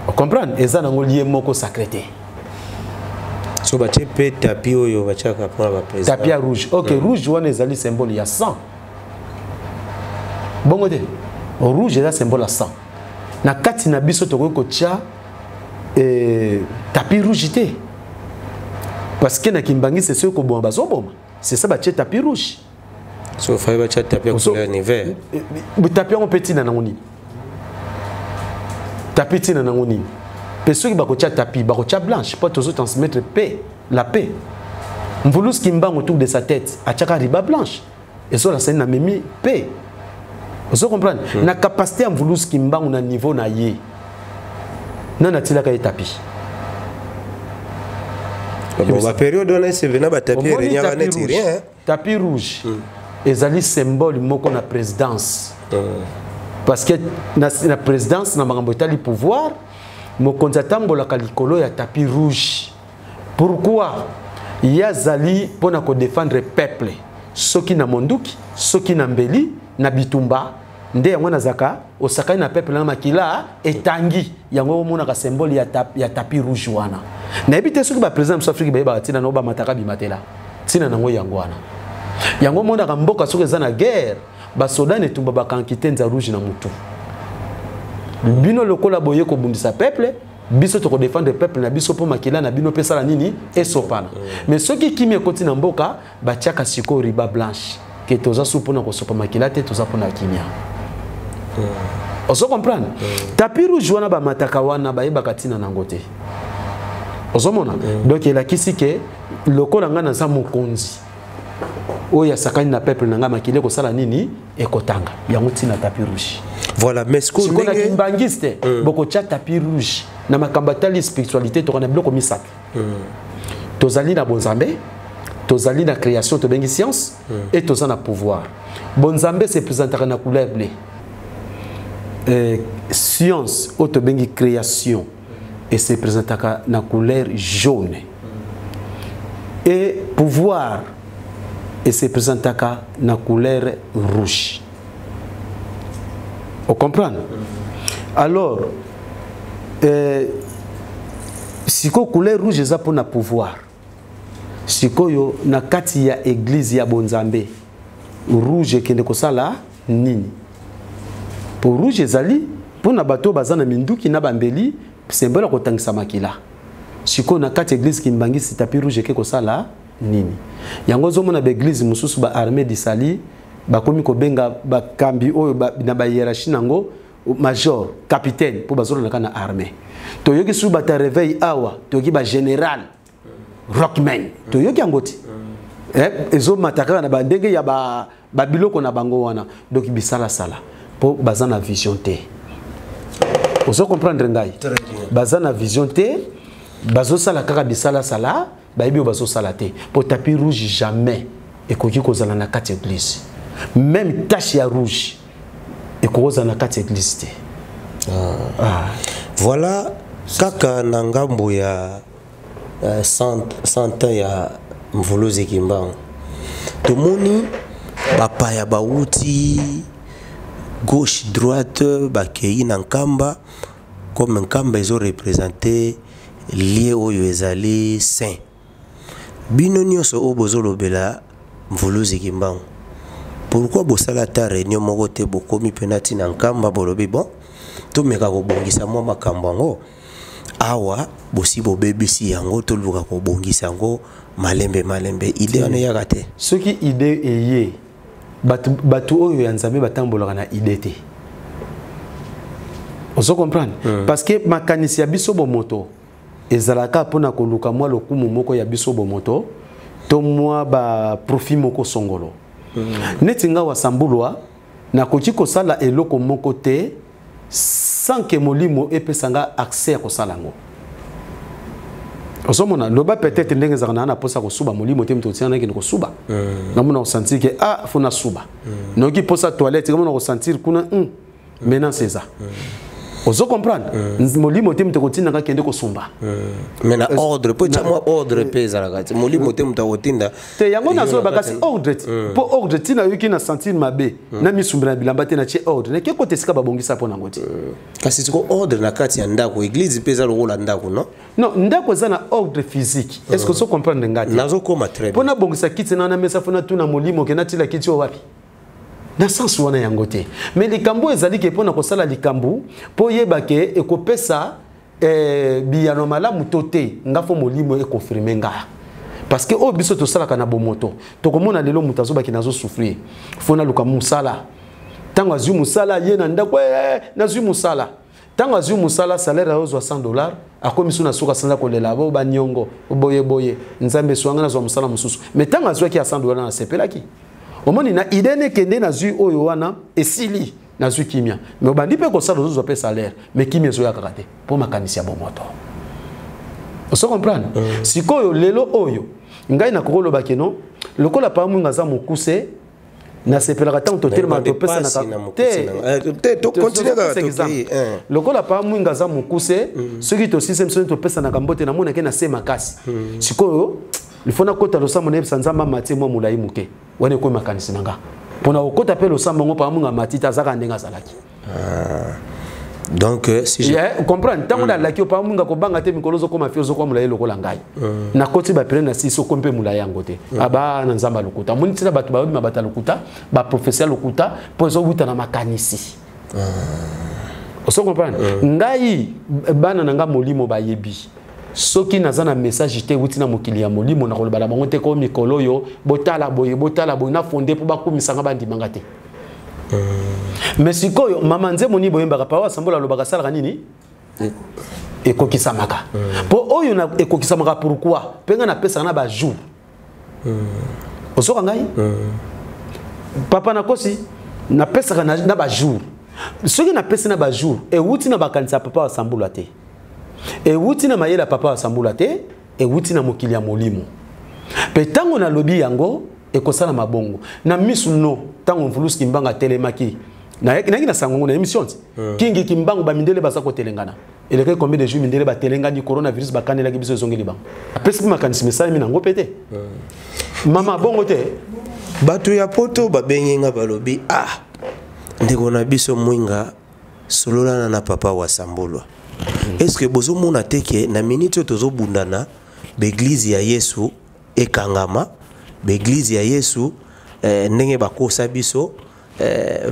Ocomprendre? Eza nango lie moko sacré te. So batie mpe tapis oyo batiaka mpona baprésident. Tapis ya rouge, ok. Rouge wana ezali symbole ya sang, bongo te? Rouge eza symbole ya sang. Na kati na biso tokoki kotia tapis rouge te, parce que na kimbangisi soki koboma, bazoboma. C'est ça batie tapis rouge. So fai batia tapis ya couleur ni vert. Tapis yango mpe ntina nango nini? Tapis ntina nango nini? Mpe soki bakotia tapis, bakotia blanche mpo tozotransmettre paix, la paix. Mvuluzi Kimbangu, autour de sa tête atiaka ruban blanche, ezolasa na memi paix. Ozo comprendre? Na capacité ya Mvuluzi Kimbangu, na niveau na ye, nani atilaka ye tapis? Bon, bapériode wana eseve na batapis Omoni eregnaka tapis neti rouge. rien, hein. Tapis rouge ezali symbole moko na présidence, parce que na présidence, na makambo etali pouvoir, mokonzi atambolaka likolo ya tapis rouge. Pourquoi? Ye azali mpona kodéfendre peuple, soki na monduki, soki na mbeli, na bitumba. Nde yango nazalaka osakani na peuple na makila etangi. Yango omonaka symbole ya tapis rouge wana. Nayebi te soki baprésident mosusu Afrique bayebaka ntina nango. Bamataka bimatela, ntina nango yango wana. Yango omonaka mboka soki eza na guerre, basoda na etumba bakanki te nza rouge na mutu. Bino lokola boye kobundisa peuple, biso tokodéfendre peuple na biso mpo makila na bino mpe esala nini? Esopana. Mais soki kimi ekoti na mboka, batiaka sikoyo ruban blanche, ke toza su mpona kosopa makila te, toza mpona kimia. Ozo comprendre? Tapis rouge wana bamataka wana, bayebaka ntina nango te. Ozomona? Donc elakisi ke lokola ngai naza mokonzi oyo asakani na peuple na ngai, makili ekosala nini? Ekotanga. Yango ntina tapis rouge. Voilà, mais sikoyo Sikoyo na ndenge kimbangiste, bokotya tapis rouge. Na makambo atali spiritualité, toka na biloko misato. Tozali na bonzambe, Tozali na création tobengi science et toza na pouvoir. Bonzambe se présentaka na couleur bleue. Science oyo tobengi création et se présentaka na couleur jaune. Et pouvoir et se présentaka na couleur rouge. On comprend? Alors, siko couleur rouge eza pona pouvoir. Sikoyo na kati ya église ya Bonzambe rouge ekende kosala nini? Po rouge ezali pona bato baza na minduki na bambeli symbole ya kotangisa makila. Sikoyo na kati église Kimbanguiste tapis rouge eke kosala nini? Yango ozomona ba église mosusu ba armée du salut bakomi kobenga bakambi oyo na ba hiérarchie nango major, capitaine po bazolanda na armée. Toyoki su bata réveil awa, toyoki ba général rockman, toyoki yango ti. Ezomata kaka na bandenge ya ba biloko na bango wana. Donc bisala sala po baza na vision te. Ozo comprendre ngai? Baza na vision te, bazosala kaka bisala sala, bayebi oyo bazosala te. Po tapis rouge jamais ekoki kozala na kati église. Même tache ya rouge ekoki kozala na kati église te. Voilà kaka na ngambo ya 100 ans ya Mvuluzi Kimbangu. Tomoni bapaya bawuti gauche droite bakei na Nkamba, comme Nkamba ezo représenter lieu oyo ezali saint. Bino nyonso oyo bozolobela Mvuluzi Kimbangu, pourquoi bosala ta réunion moko te bokomi pena ti na Nkamba bolobi bon tomeka kobongisa mwa makambo yango awa bosi bobebisi yango toluka kobongisa yango malembe malembe? Idée wana eyaka te. Soki idée eye bato oyo ya Nzambe batambolaka na idée te. Ozo comprendre? Parce que makanisi ya biso bomoto ezalaka mpona koluka mwa lokumu moko ya biso bomoto to mwa ba profit moko songolo. Neti nga wasambulwa nakoki kosala eloko moko te sans que molimo epesanga accès ya kosala yango. Ozomona loba peut-être ndenge ezalaka na posa kosuba molimo te moto otiana nakende kosuba. Namona kosentir ke ah faut na suba. Noki posa toilette ngamona kosentir kuna maintenant c'est ça. Ozo comprendre? Molimo te moto kotinda nga kende kosumba. Mais na ordre po tia mwa ordre pe ezalaka te. Molimo te moto akotinda. Te yango nazo bakasi ordre ti. Po ordre ti na yoki na sentir mabe. Na misumbela bilamba te na tie ordre. Ne ke kote sika babongisa po nango ti. Kasi siko ordre na kati ya ndako, église pe eza lokola ndako, non? Non, ndako eza na ordre physique. Est-ce que ozo comprendre nga te? Nazo koma très bien. Po na bongisa kiti na na mesa fo na tuna molimo ke na tila kiti o wapi? Na sens wana yango te. Mais likambo ezali ke pona kosala likambo, po yeba ke ekopesa biyano malamu to te, nga fo molimo e confirmer nga. Parce que oyo biso tosalaka na bomoto, tokomona lelo moto azobaki nazo souffrir. Fo naluka mosala. Tango azwi mosala, ye na ndako, nazwi mosala. Tango azwi mosala, salaire azwa $100, akomi su na suka sanza kolela, bo ba nyongo, boye boye, Nzambe swanga nazwa mosala mosusu. Mais tango azwaki ya $100 na sepelaki. Omoni na idée ne kende nazwi oyo wana esili nazwi kimia. Mais obandi pe kosala ozozwa pe salaire, mais kimia ezoya kaka te po makanisi ya bomoto. Ozo comprendre? Sikoyo lelo oyo ngai nakokoloba ke non, lokola pa mwinga aza mokuse, nasepelaka ntango totelema topesanaka te, te, lokola pa mwinga aza mokuse, soki tosise biso topesanaka mbote, namonake na se makasi. Sikoyo il faut nakota losambo nayebisa Nzambe amatie mwa molai moke wana ekomi makanisi na nga mpona kokota mpe losambo yango pa mwinga amati te, azaka ndenge azalaki. Donc si je yeah, comprendre ntango nalaki yo pa mwinga kobanga te, mikolo ozokoma fi ozokoma molai lokola ngai. Nakoti bapene na sisi okomi mpe molai yango te. Aba na Nzambe ya lokuta omoni ntina bato bayobima bato ya lokuta, baprofesi ya lokuta mpo ezowuta na makanisi. Ozo comprendre? Ngai bana na nga molimo bayebi soki naza na message te wuti na mokili ya molimo, nakoloba na bango te ko mikolo oyo botala boye, botala boye, na fonde mpo bakumisanga bandimanga te. Mais sikoyo mama nzembo nini boyembaka pa asambola alobaka asalaka nini ekokisamaka mpo oyo ekokisamaka pourquoi mpe ngai napesaka na bajour. Ozoka ngai papa nakosi napesaka na bajour. Soki napesi na bajour ewuti na bakanisa ya papa asambula te, ewuti na mayele ya papa asambula te, ewuti na mokili ya molimo. Mpe ntango nalobi yango ekosalama bongo na misu no. Ntango Mvulusi Kimbangu atelemaki, nayaki na sango ngo na émission ti Kingi Kimbangu, bamindele baza kotelengana. Elekaki combien de jours, mindele batelengani, coronavirus bakanelaki biso, ezongeli bango. Apesi mpe makanisi mesalemi nango mpe te, mama, bongo te. Bato ya poto babengi nga, balobi: "Ah, ndeko na biso Mwinga, sololana na papa Wasambulwa. Est ce que bozomona te ke na minute oyo tozobundana, baeglize ya Yesu ekangama, baeglize ya Yesu, ndenge bakosa biso,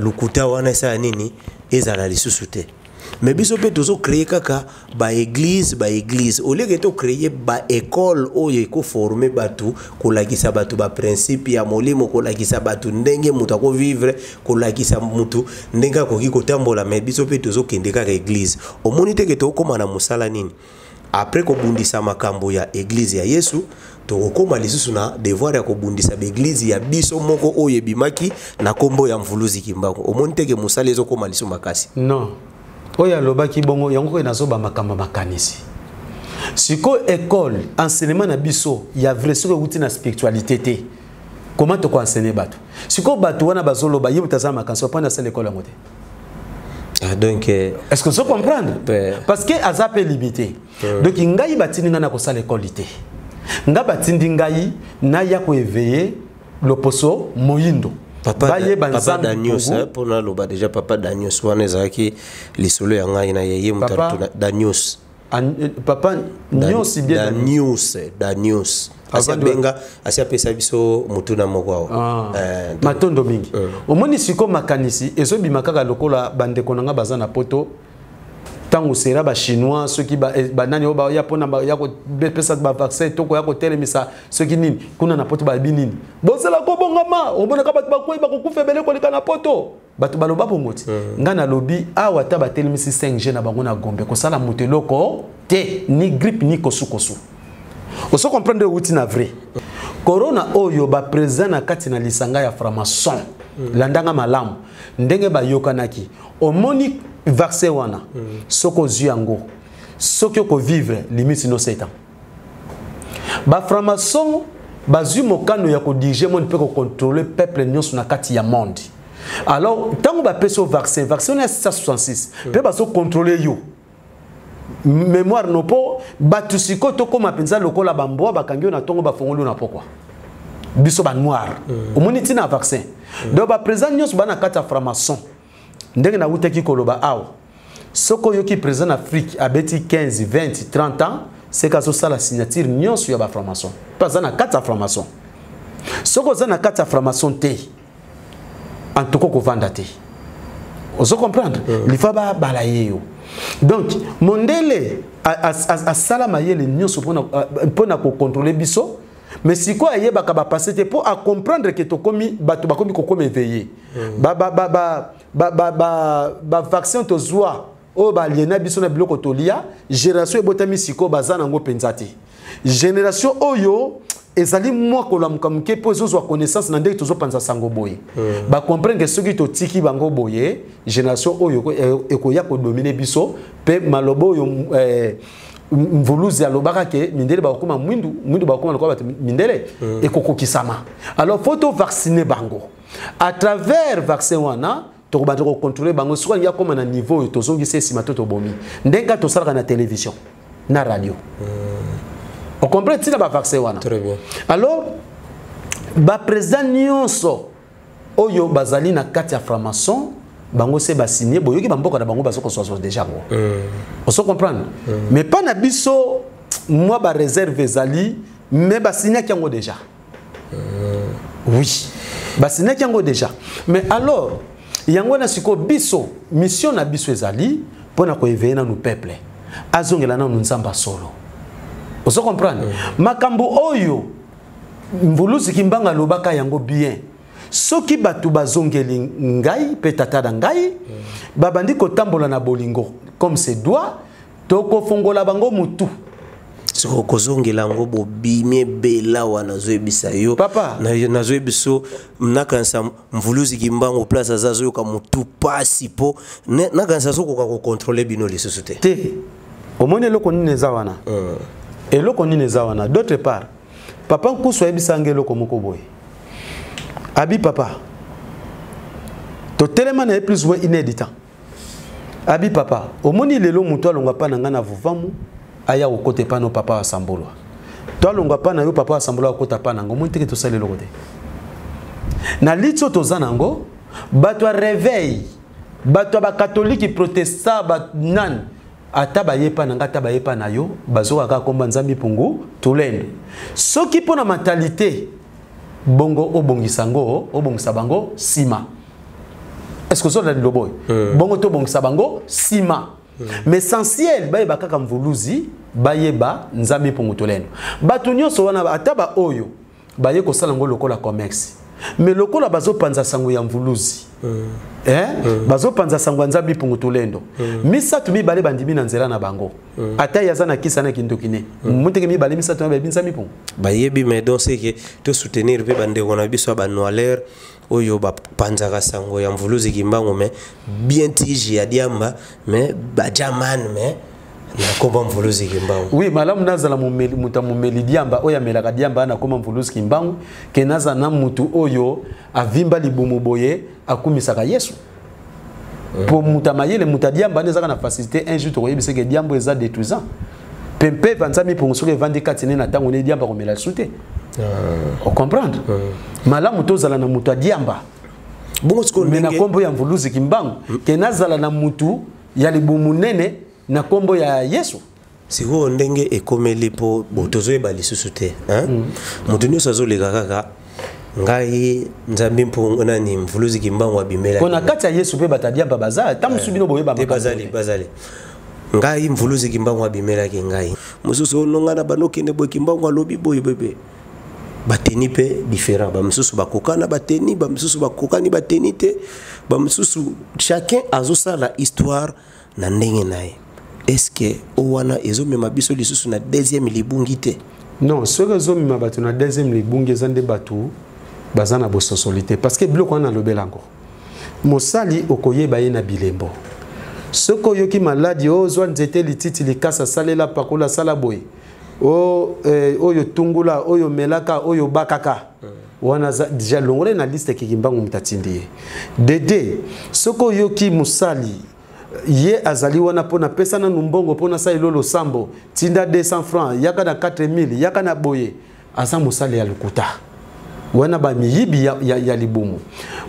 lokuta wana esala nini, ezala lisusu te? Mais biso mpe tozocréer kaka baeglize, baeglize au lieu ke tocréer baekole oyo ekoformer bato, kolakisa bato baprincipe ya molimo, kolakisa bato ndenge moto akovivre, kolakisa moto ndenge akoki kotambola. Mais biso mpe tozokende kaka eglize. Omoni te ke tokóma na mosala nini? Après kobundisa makambo ya eglize ya Yesu, tokokóma lisusu na devoir ya kobundisa baeglize ya biso moko oyo ebimaki na nkombo ya Mvuluzi Kimbangu. Omoni te ke mosala ezokóma lisusu makasi?" Non, oyo alobaki bongo, yango oyo nazoba makambo ya makanisi. Sikoyo école, enseignement na biso ya vrai, soki euti na spiritualité te, comment tokoenseigner bato? Sikoyo bato wana bazoloba, ye moto aza na makanisi mpona asala école yango te. Ah, donc Est-ce que ozo comprendre? Ouais. Parce que aza mpe limité. Donc ngai batindi ngai na kosala école te. Ngai batindi ngai naya koéveiller loposo moyindo. Papa, bayeba papa Nzambe Danius Mpungu. Mpona aloba déjà, papa Danius wana ezalaki lisolo ya ngai na ye, ye moto Papa- atuna Danius. Papa nyonso bien. Danius, Danius asi Avandi abenga, asi apesa biso motuna moko awa. Ah. Donc, Matondo mingi. Omoni sikoyo makanisi ezobima kaka lokola bandeko na nga baza na poto. Ntango sera bachinois, soki banani oyo baya mpona ya kopesa bavaccin to koya kotelemisa soki nini kuna na poto, bayebi nini, bozela kobongama. Omonaka bato bakwei, bakokufa ebele koleka na poto. Bato baloba bongo ti ngai nalobi awa, ata batelemisi 5G na bango na Gombe, kosala moto eloko te, ni grippe ni kosukosu. Ozo comprendre? Euti na vrai corona oyo baprésident na kati na lisanga ya franc-maçon. Landanga malamu ndenge bayokanaki. Omoni vaccin wana, soki ozwi yango, soki okovivre limite no 7 ans. Bafranc-maçon bazwi mokano ya kodiriger monde mpe kocontrôler peuple nyonso na kati ya monde. Alors ntango bapesi yo vaccin, vaccin wana ya 666 mpe bazocontrôler yo mémoire no, mpo bato sikoyo tokóma mpenza lokola bambwa, bakangi yo na ntongo, bafongoli yo na pokwa, biso banoir. Omoni ntina ya vaccin? Donc baprésident nyonso baa na kati ya franc-maçon, ndenge nawutaki koloba awa, soki oyoki président na Afrique abeti 15, 20, 30 ans, seke azosala signature nyonso ya bafranc-maçon mpe aza na kati ya franc-maçon. Soki oza na kati ya franc-maçon te, en tout cas kovanda te. Ozo comprendre? Lifa babala ye yo. Donc mondele asala mayele nyonso mpona kocontrôler biso, mais sikoyo ayebaka bapase te mpo acomprendre ke tokomi bato bakomi kokoma éveillé. Bavaccin tozwa oyo baliena biso na biloko tolia, génération ebotami sikoyo baza nango mpenza te. Génération oyo ezali mwa kolamuka moke mpo ezozwa connaissance na ndenge tozopanza sango boye. Bacomprendre ke soki totiki bango boye, génération oyo ekoya kodominer biso. Mpe maloba oyo Mvuluzi alobaka ke mindele bakokoma mwindu, mwindu bakokoma lokola bato mindele, ekokokisama. Alors faut tovacciner bango. À travers vaccin wana, tokobanda kocontrôler bango. Soki alingi akóma na niveau oyo, tozongisa nsima to tobomi, ndenge kaka tosalaka na télévision na radio. Ocomprendre ntina bavaccin wana? Très bien. Alors baprésident nyonso oyo bazali na kati ya franc-maçon, bango se basigner, boyoki bamboka na bango bazokozwazwa déjà yango. Ozo comprendre? Mais mpa na biso mwa baréserve ezali, mais basignaki yango déjà. Oui, basignaki yango déjà. Mais alors yango wana sikoyo biso mission na biso ezali mpona koéveiller nanu peuple, azongela nanu Nzambe solo. Ozo comprendre? Makambo oyo Mvuluzi Kimbangu alobaka yango bien, soki bato bazongeli ngai mpe tata na ngai, babandi kotambola na bolingo comme se doit, tokofongola bango mutu. Soki okozongela yango, bobimi ebela wana, nazoyebisa yo. Papa. Nazoyebisa yo, nakanisa Mvuluzi Kimbangu place aza, azoyoka motu pasi mpo nakanisa azokoka kocontrôler bino lisusu te. Te, omoni eloko nini eza wana? Eloko nini eza wana? D'autre part, Papa Nkusu ayebisa ngai eloko moko boye. Abi papa, totelema na ye plus ou moins une heure du temps. Abi papa, omoni lelo moto alongwa pa na ngai na Vuvamu, aya kokota epa no papa asambolwa. To alongwa pa na yo papa asambolwa akota pa na ngai, omoni teke tosali eloko te. Na liti oyo toza na yango, bato ya reveil, bato ya bakatoliki, protestant, ba nani, ata baye pa na ngai, ata baye pa na yo, bazoka kaka komba Nzambi Mpungu Tulendo. Soki mpo na mentalité, bongo obongisa ngo, obongisa bango nsima. Est-ce que ozolanda liloba oyo? Bongo tobongisa bango nsima. Mais essentiel, bayeba kaka mvuluzi, bayeba Nzambi Mpungu Tulendo. Bato nyonso wana, ata ba oyo, baye kosala ngo lokola commerce. Mais lokola bazopanza sango ya mvuluzi, bazopanza sango ya Nzambi Mpungu Tulendo. Misato mibale bandimi na nzela na bango. Ata yaza na kisa na kindoki ne. Muteke mibale misato na bayebi Nzambi Mpungu. Bayebi, mais donc c'est que to soutenir pe bandeko na biso ya ba noileur oyo bapanzaka sango ya mvuluzi Kimbangu, mais bien tige ya diamba, mais bajaman, mais nakoma mvuluzi Kimbangu. Oui, malamu nazala momeli, moto ya momeli diamba oyo amelaka diamba nakoma mvuluzi Kimbangu, ke nazala na mutu oyo avimba libumu boye akumisaka Yesu. Po mutu amayele, mutu ya diamba nde ezaka na facilité un jour tokoyebisa ke diamba eza détruisant. Pe mpe Nzambi Mpungu soki evandi kati ne na ntango ne diamba komela lisusu te. O comprendre? Malamu tozala na mutu ya diamba. Bongo sikoyo Mais na ndenge kombo ya mvuluzi Kimbangu, ke nazala na mutu ya libumu nene na kombo ya Yesu. Sikoyo ndenge ekomeli po bo tozoyeba lisusu te, hein? Moto nyonso azoleka kaka ngai Nzambi Mpungu nani mvuluzi Kimbangu abimela. Pona kati ya Yesu pe bato ya diamba baza, ta mosusu bino boyeba Te makambo bazali, te. bazali. Ngai mvuluzi Kimbangu abimelaki ngai. Mosusu ononga na bano kende boye Kimbangu alobi boye bebe. Bateni pe différent, ba mosusu bakokana bateni, ba mosusu bakokani bateni te, ba mosusu chacun azosala histoire na ndenge na ye. Est-ce que o wana ezomema biso lisusu na deuxième libungi te? Non, soki ezomema bato na deuxième libungi eza nde bato baza na bososoli te, parce que biloko wana nalobela yango. Mosali okoyeba ye na bilembo. Soki oyoki maladi, oyo ozwa nzete lititi likasa, salela pakola, sala boye. O oyo tungula, oyo melaka, oyo bakaka. Wana za, déjà longola na liste ke Kimbangu moto atindi ye. Dede, soki oyoki mosali ye azali wana mpona pesa nanu mbongo mpona sala elolo sambo, tinda 200 francs, yaka na 4000, yaka na boye, aza mosali ya lokuta. Wana ba miyibi ya libumu.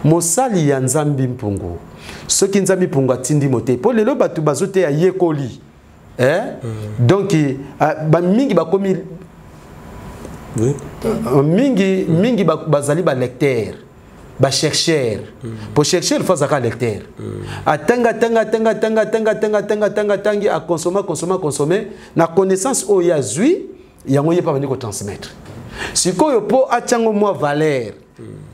Mosali ya Nzambi Mpungu, soki Nzambi Mpungu atindi mote, po lelo bato bazoteya yekoli. Donc, ba mingi bakomi, Oui. Mingi, mingi ba, bazali ba lecteur, ba chercheur. Pour chercher, il faut zaka lecteur. Atanga, tanga, tanga, tanga, tanga, tanga, tanga, tanga, tangi, a consommer, consommer, consommer. Na connaissance oyo ya zui, yango ye pa bandi ko transmettre. Sikoyo po atiango mwa valeur.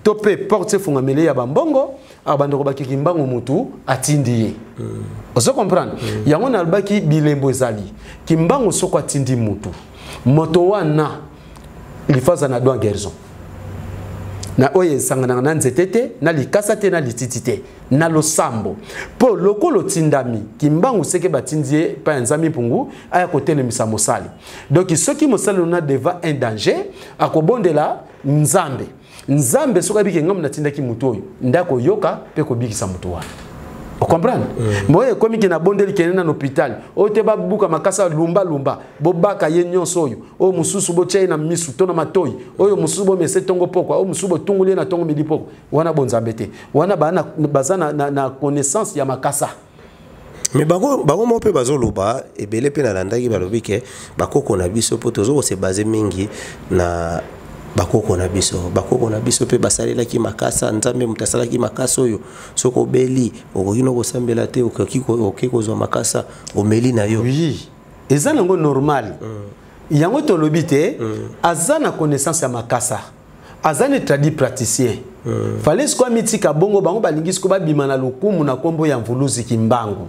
To pe porte fungamele ya bambongo, a bando ko bakiki mbango mutu atindi ye. Ozo comprendre? Yango na alobaki bilembo ezali. Kimbangu soko atindi mutu. Moto wana il faut na doit guérison. Na oyo esanganaka na nzete te, na likasa te, na lititi te, na losambo. Po lokolo tindami, Kimbangu seke batindi ye pa ya Nzambi Mpungu, aya kotelemisa mosali. Donc soki mosali na devant un danger, akobondela Nzambe. Nzambe soki abiki ngambo natindaki moto oyo, nde akoyoka pe kobikisa moto wana. Vous comprenez? Moi, comme qui na bondeli kene na hôpital, oyo te babuka makasa lumba lumba, bobaka ye nyonso oyo, oyo mosusu botia ye na misu to na matoi, oyo mosusu bomese tongo pokwa, oyo mosusu botungoli ye na tongo midi pokwa. Wana bonzambe te. Wana ba na, baza na, na, na connaissance ya makasa. Mais bango moko pe bazoloba, ebele pe nalandaki balobi ke bakoko na biso po tozo se baser mingi na bakoko na biso. Bakoko na biso pe basalelaki makasa, Nzambe moto asalaki makasa oyo. Soki obeli, okoki no kosambela te, okoki kozwa makasa, omeli na yo. Oui, eza nango normal. Yango tolobi te, aza na connaissance ya makasa. Aza ne tradi praticien. Fallait sikoyo amitika bongo, bango balingi sikoyo babima na lokumu na kombo ya Mvuluzi Kimbangu.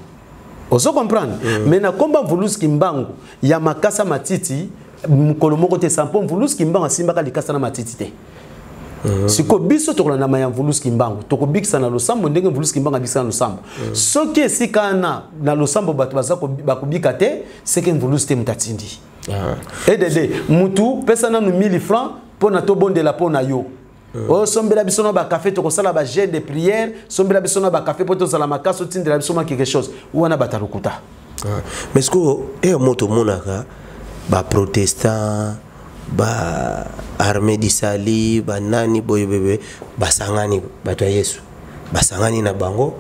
Ozo comprendre? Mais na kombo ya Mvuluzi Kimbangu ya makasa matiti mokolo moko te, sampo Mvuluzi Kimbangu asimbaka likasa na matiti te. Sikoyo biso tokolanda ya Mvuluzi Kimbangu, tokobikisa na losambo ndenge Mvuluzi Kimbangu abikisa na losambo. Soki esika na losambo bato baza bakobika te, seke Mvuluzi te moto atindi. EDD, mutu pesa nanu 1000 francs mpo na tobondela mpo na yo. Osombela biso na bakafe, tokosala ba jeûne de prière, sombela biso na bakafe mpo tozala makasi, otindela biso mwa quelque chose wana. Bato ya lokuta. Ah. Mais sikoyo eyo moto omonaka baprotestant, ba armée du salut, banani boye bebe basangani, bato ya Yesu basangani na bango,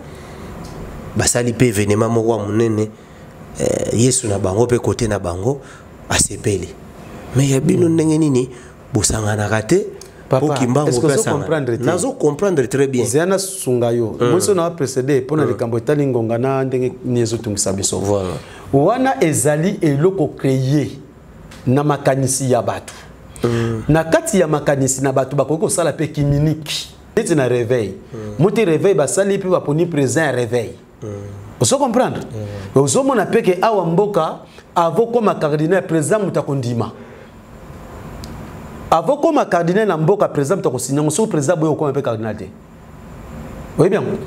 basali mpe événement moko ya monene, Yesu na bango mpe kote na bango asepeli. Mais ya bino ndenge nini bosanganaka te? Papa, Po Kimbangu est-ce que mpe ozo asangana. comprendre te? Nazo comprendre très bien. Zela nasunga yo. Mosi na précédé mpo na likambo etali ngonga na ndenge nini ezotungisa biso. Voilà. Wana ezali eloko créé na makanisi ya bato. Na kati ya makanisi na bato, bakoki kosala mpe kiminiki neti na réveil. Moti réveil basali mpe baponi président ya réveil. Ozo comprendre? Ozomona mpe ke awa mboka, avokoma cardinal, président moto akondima. Avokoma cardinal na mboka, président moto akosinya yango. Soki président boye, okoma mpe cardinal te. Oyebi yango?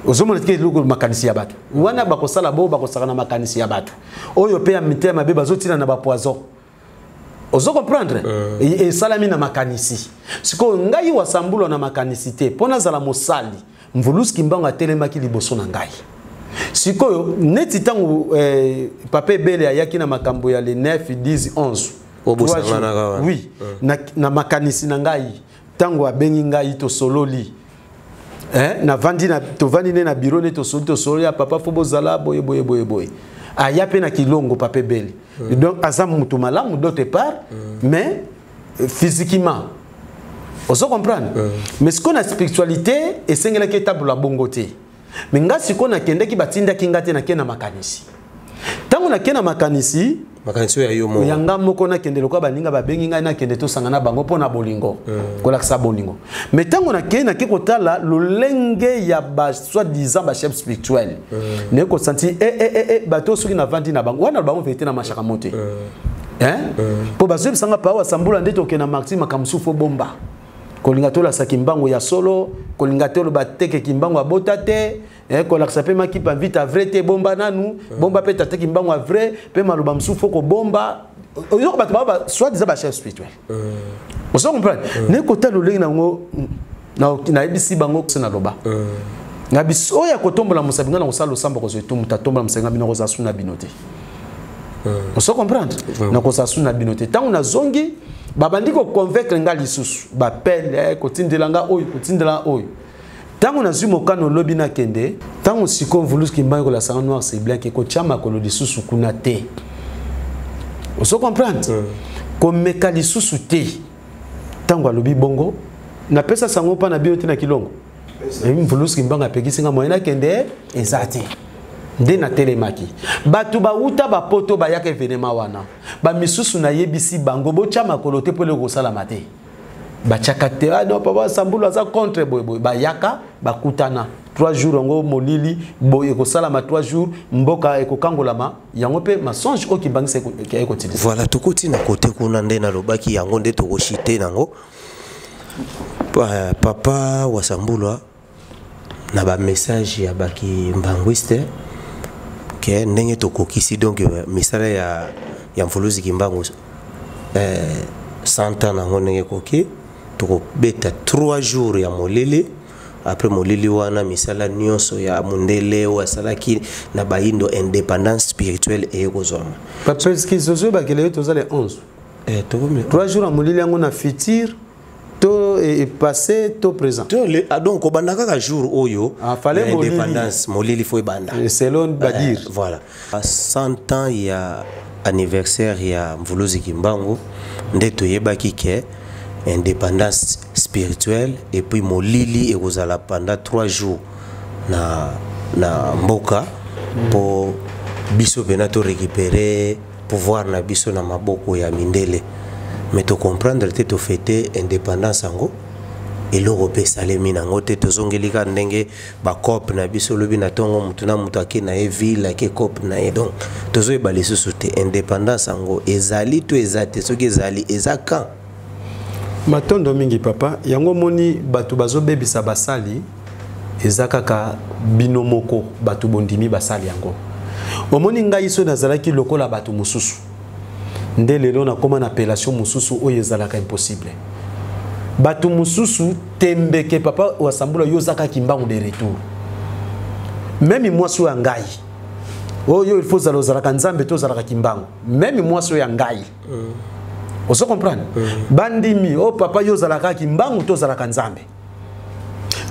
Ozomona tike eloko makanisi ya bato wana bakosala bo bakosaka na makanisi ya bato oyo mpe ya mitema mabe, bazotina na bapoison. Ozo comprendre? Esalami na makanisi. Sikoyo ngai wasambulwa na makanisi te mpo nazala mosali. Mvuluzi Kimbangu atelemaki liboso na ngai. Sikoyo neti ntango papa Ebele ayaki na makambo ya le 9, 10, 11. Oyo bosanganaka wana. Oui. Na makanisi na ngai, ntango abengi ngai, tosololi, navandi na, tovandi nde na biro nde tosoli, tosoli ya papa, fo bozala boye boye boye boye. Aya mpe na Kilongo, papa Ebele. Donc aza motu malamu d'autre part, mais physiquement, ozo comprendre? Mais sikoyo na spiritualité esengelaki etabola bongo te. Mais nga sikoyo nakendaki, batindaki nga te, nakende na makanisi. Ntango nakende na makanisi, makanisi oyo ya yo moko. Ya nga moko, nakende lokola baninga babengi ngai, nakende tosanga na bango mpo na bolingo, kolakisa bolingo. Mais ntango nakei, nake kotala lolenge ya ba soi-disant bachef spirituel, naye kosentir bato soki navandi na bango wana, bango vérité na mashaka mo te. Hein? Mpo bazoyebisanga pa wasambula nde tokende na marti, makambo mosusu fo bomba, kolinga tolasa Kimbangu ya solo, kolinga toloba teke Kimbangu abota te, kolakisa mpe makipa vita vrai te, bomba nanu, bomba mpe tate Kimbangu ya vrai, mpe maloba mosusu fo kobomba. Oyoko bato bao soi-disant bachef spirituel. Ozo comprendre? Ne kota lolenge nango, nayebisi bango se naloba na biso oyo ya kotombola mosapi, ngai na kosala losambo, kozwa etumu tatombola mosapi, ngai bino kozala su na bino te. Ozo comprendre? Nakozala su na bino te. Ntango nazongi, babandi koconvaincre nga lisusu, bapele kotindela nga oyo, kotindela nga oyo. Ntango nazwi mokano, lobi nakende. Ntango sikoyo Mvuluzi Kimbangu kolasanga noir sur blanc ekotia makolo lisusu kuna te. Ozo comprendre? Komeka lisusu te. Ntango alobi bongo, napesa sango mpa na bino te na Kilongo. Mvuluzi Kimbangu apekisi nga, moye nakende eza te. Nde natelemaki, bato bawuta bapoto bayaka événement wana, bamisusu nayebisi bango botya makolo te mpo eloko kosalama te. Batiaka te. Ah non, papa Sambulu aza contre boye boye. Bayaka, bakutana 3 jours yango molili boye ekosalama 3 jours, mboka ekokangolama. Yango mpe mensonge oyo Kimbangisa ekotilisa. Voilà, tokoti na kote kuna nde nalobaki yango nde tokoshite nango. Papa Wasambulwa, na bamessage ya bakimbangwiste ke ndenge tokokisi donc misala ya Mvuluzi Kimbangu, 100 ans nango ndenge ekoki, tokobeta 3 jours ya molili. Après molili wana, misala nyonso ya mondele oyo asalaki na bayindo, indépendance spirituelle eye kozwama. Parce que ozoyebakela yo, toza le 11. Tokomi. 3 jours ya molili yango na futur to passé to présent? Ah, donc obanda kaka jour oyo. Ah, fallait ya molili. Indépendance, molili fo ebanda. Selon badir. Voilà, à 100 ans ya anniversaire ya Mvuluzi Kimbangu nde toyebaki ke indépendance spirituelle et puis molili ekozala pendant 3 jours na mboka mpo biso mpena torécupérer pouvoir na biso na maboko ya mindele. Mais tocomprendre te, tofete indépendance yango, eloko mpe esalemi nango te. Tozongeli kaka ndenge bacope na biso olobi na ntongo, motu na moto ake na ye ville, ake cope na ye. Donc tozoyeba lisusu te indépendance yango ezali to eza te. Soki ezali, eza quand? Matondo mingi, papa. Yango omoni bato bazobebisa basali, eza kaka bino moko bato bondimi basali yango. Omoni ngai so nazalaki lokola bato mosusu nde lelo nakóma na appellation mosusu oyo ezalaka impossible. Bato mosusu tembeke papa wasambula yo ozaka Kimbangu de retour. Même mwasi oyo ya ngai oyo il faut ozala ozalaka Nzambe to ozalaka Kimbangu. Même mwasi oyo ya ngai. Ozo comprendre? Bandimi oh papa yo ozalaka Kimbangu to ozalaka Nzambe.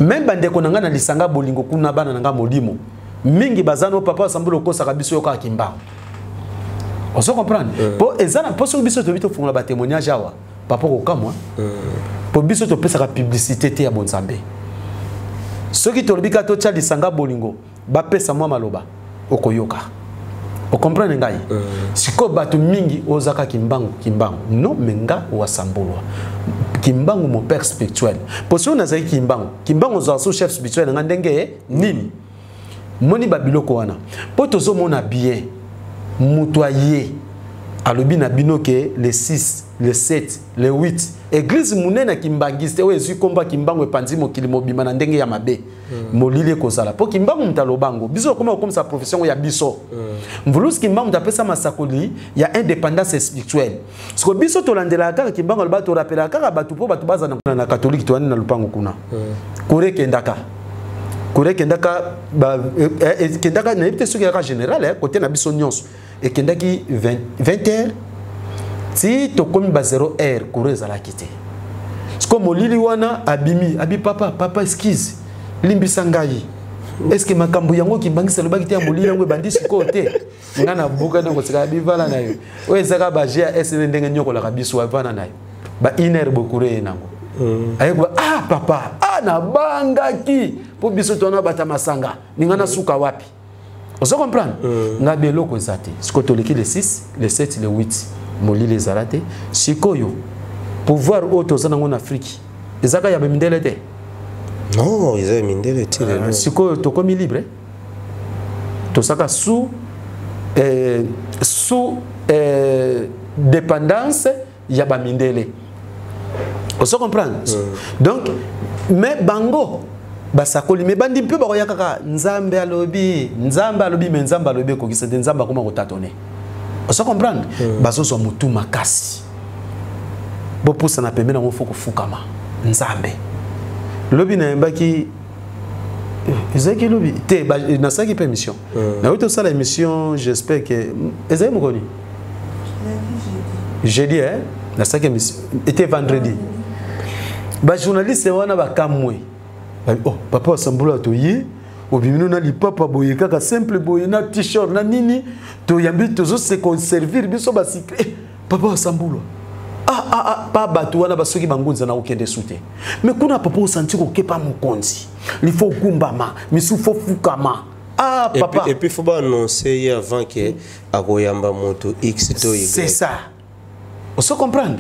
Même bandeko na ngai na lisanga bolingo kuna bana na ngai molimo mingi bazano papa wasambula okosaka biso yo kaka Kimbangu. Ozo comprendre? Po ezana po soki biso tobi tofungola ba témoignage awa papa kokamwa. Po biso topesaka publicité te ya bonzambe. Soki tolobi kaka totya lisanga bolingo bapesa mwa maloba okoyoka. Okomprendre ngai? Sikoyo bato mingi ozaka Kimbangu Kimbangu. Non, mais nga wasambulwa. Kimbangu mon père spirituel. Po soki nazalaki Kimbangu, Kimbangu ozala so chef spirituel na nga ndenge nini? Moni ba biloko wana. Po tozomona bien moto aye alobi na bino ke le 6, le 7, le 8 église monene ya kimbangiste oyo ezwi kombo ya Kimbangu epanzi mokili mobima na ndenge ya mabe. Molili ekozala po Kimbangu moto alobango biso okoma kokomisa profession ya biso. Mvulusi Kimbangu moto apesa masakoli ya indépendance spirituelle. Siko biso tolandelaka kaka Kimbangu aloba, torapelaka kaka bato po bato baza na catholique toyani na lupango kuna. Kore kendaka. Kore kendaka ba kendaka na yebi te soki yaka général côté na biso nyonso. Ekendaki 20 heures ti tokomi ba 0 heure kore ezalaki te. Siko molili wana abimi, abi papa, papa excuse, limbisa ngai. Est-ce que makambo yango kimbangisa lobaki te ya molili yango ebandi sikoyo te? Nga na buka na kotika bivala na yo. Oyo ezaka ba GAS ndenge nyokolaka biso avana na yo. Ba une heure bokure ye nango. Aye ko ah papa, ah na bangaki po biso tona bata masanga. Ninga na suka wapi? Ozo comprendre? Nga beloko eza te. Sikoyo toleki le 6, le 7, le 8. Molili ezala te. Sikoyo pouvoir oyo toza nango na Afrique ezaka ya mindele te. Non, eza ya mindele te lelo. Sikoyo tokomi libre. Tosaka sous sous dépendance ya ba mindele. Ozo comprendre? Donc mais bango basakoli mais bandi mpe bakoya kaka Nzambe alobi, Nzambe alobi, mais Nzambe alobi ekokisa te, Nzambe akoma kotatone. Ozo comprendre? Bazozwa mutu makasi. Bopusa na pembeni yango fo kofukama Nzambe. Lobi nayembaki ezalaki lobi te, nasalaki mpe émission. Nayoki tosala émission, j'espère que ezalaki mokoni jeudi, hein? Nasalaki émission était vendredi. Ba journaliste wana bakamwe. Oh, papa wasambula toye obimino na lipapa boye kaka simple boye na t-shirt na nini toyambi tozo se conserver biso ba cycle. Papa wasambula. Ah ah ah pa bato wana basoki bangunza na okende sute. Mais kuna papa osanti kokepa mokonzi. Il faut gumbama, misu faut fukama. Ah papa. Et puis faut ba annoncer avant que akoyamba moto X to Y. C'est ça. On se comprend.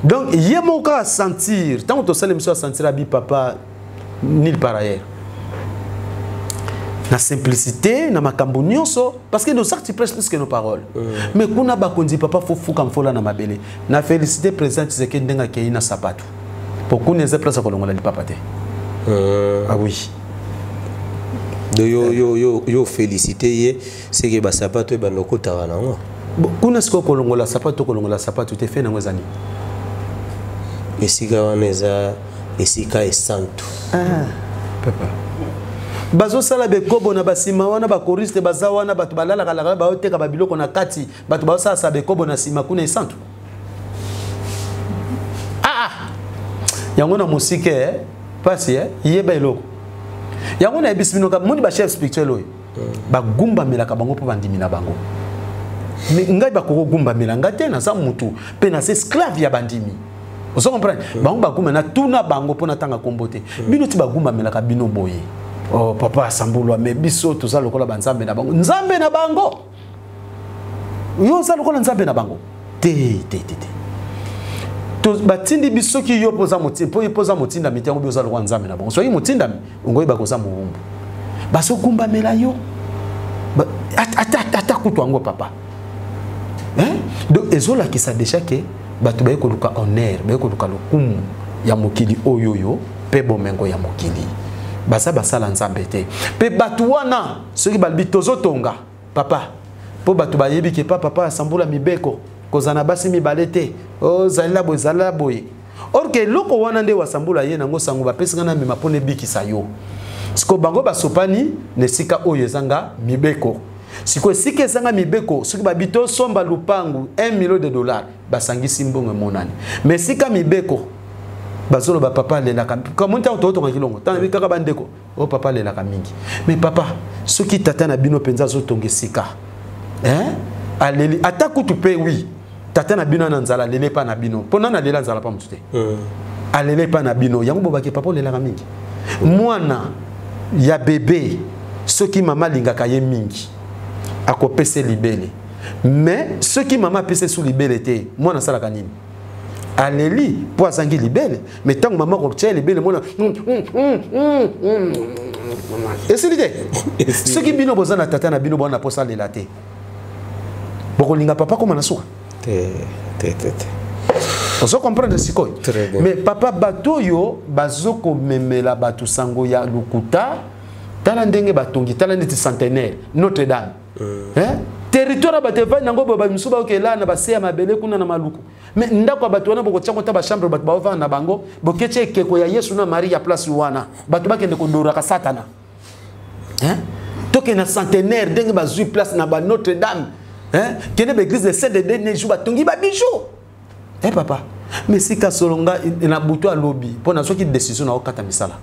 Donc il y a mon cas à sentir. Tant que tu sales à sentir abi papa nil par ailleurs. La simplicité, na makambo nyonso, parce que nos actes prêchent plus que nos paroles. Mais kuna bakonzi papa faut fuka mfola na mabele. Na félicité président Tshisekedi ndenga kei na sapato. Pour kuna eza place kolongola li papa te. Ah oui. De yo yo yo yo félicité ye c'est que ba sapato e bando kotaka nango. Bon, kuna siko kolongola sapato kolongola sapato te fe nango ezani. Esika wana eza esika esantu. Ah, papa. Bazosala bekobo na basima wana ba choriste baza wana bato balalaka laka baoteka ba biloko na kati bato bazosala sa bekobo na sima kuna esantu. Ah ah. Yango na mosike pasi yeba eloko. Yango na yebisi bino ka moni ba chef spirituel oyo. Bagumbamelaka bango mpo bandimi na bango. Mais ngai bakoko gumbamela ngai te naza mutu pe naza esclave ya bandimi. Ozo comprendre? Bango bagumba na tuna bango mpo natanga kombo te. Bino ti bagumbamelaka bino boye. Oh papa asambulwa mais biso toza lokola ba nzambe na bango. Nzambe na bango. Yo oza lokola nzambe na bango. Te te te te. To batindi biso ki yo poza moti po yo poza motinda miti yango biso lokola nzambe na bango. Soki motinda ngoyi bakoza muumbu. Baso gumbamela yo. Ba, ata ata ata kutu yango papa. Hein? Donc ezolakisa déjà que bato baye koluka honneur, baye koluka lokumu ya mokili oyo yo pe bomengo ya mokili. Baza basala nzambe te. Pe bato wana soki balobi tozotonga papa po bato bayebi ke pa papa asambula mibeko kozana basi mibale te. Oh zalila boye, zalila boye. Or que eloko wana nde Wasambula ye nango sango bapesi nga namema mpo nebikisa yo. Siko bango basopani na esika oyo ezanga mibeko. Siko esika ezanga mibeko, soki babi tosomba lupangu 1 million de dollars, basangisi mbongo emonani. Mais esika mibeko bazoloba papa alelaka kamoni ntango tootongaki longo ntango nabi kaka bandeko oyo papa alelaka mingi. Mais papa, soki tata na bino mpenza azotonga esika, hein? Aleli ata kutu mpe oui, tata na bino na nzala alele epa na bino mpo nani alela nzala pa motu te. Alele epa na bino yango bobaki papa olelaka mingi. Mwana ya bebe soki mama alingaka ye mingi akopesa libele, mais soki mama apesa su libele te, mwana asalaka nini? Aleli mpo azangi libele. Mais ntango mama akotia libele, mwana esili te. Soki bino boza na tata na bino bwana mposa alela te, bokolinga papa koma na suka te te te te. Ozo comprendre sikoyo? Mais papa, bato oyo bazokomemela bato sango ya lokuta, tala ndenge batongi, tala neti centenaire Notre Dame, hein? Territoire ya bato evandi nango boye, bamisusu baokela na base ya mabele kuna na Maluku. Mais ndako ya bato wana bokotia ngo ta bachambre, bato baovanda na bango, boketia ekeko ya Yesu na Marie ya place wana, bato bakende kodoraka Satana, hein? Tokende na centenaire ndenge bazwi place na ba Notre Dame, hein? Kende baeglise de Saint de dernier jour, batongi babijou. Eh papa, mais sika solonga na butu alobi mpo nazwaki décision na okata misala,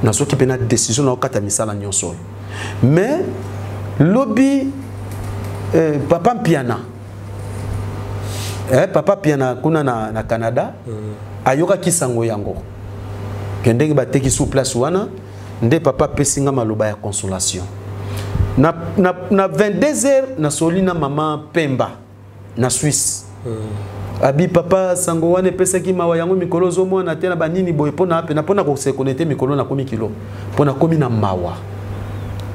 nazwaki mpe na décision na okata misala nyonso oyo. Mais lobi papa Mpiana, papa Mpiana kuna na Canada, ayokaki sango yango ke ndenge bateki sous place wana, nde papa apesi nga maloba ya consolation na 22 heures. Nasoli na mama Pemba na Suisse. Abi papa, sango wana epesaki mawa yango mikolo ozomona te na banini boye mpona apena mpona kosekone te. Mikolo nakomi kilo mpo nakomi na mawa,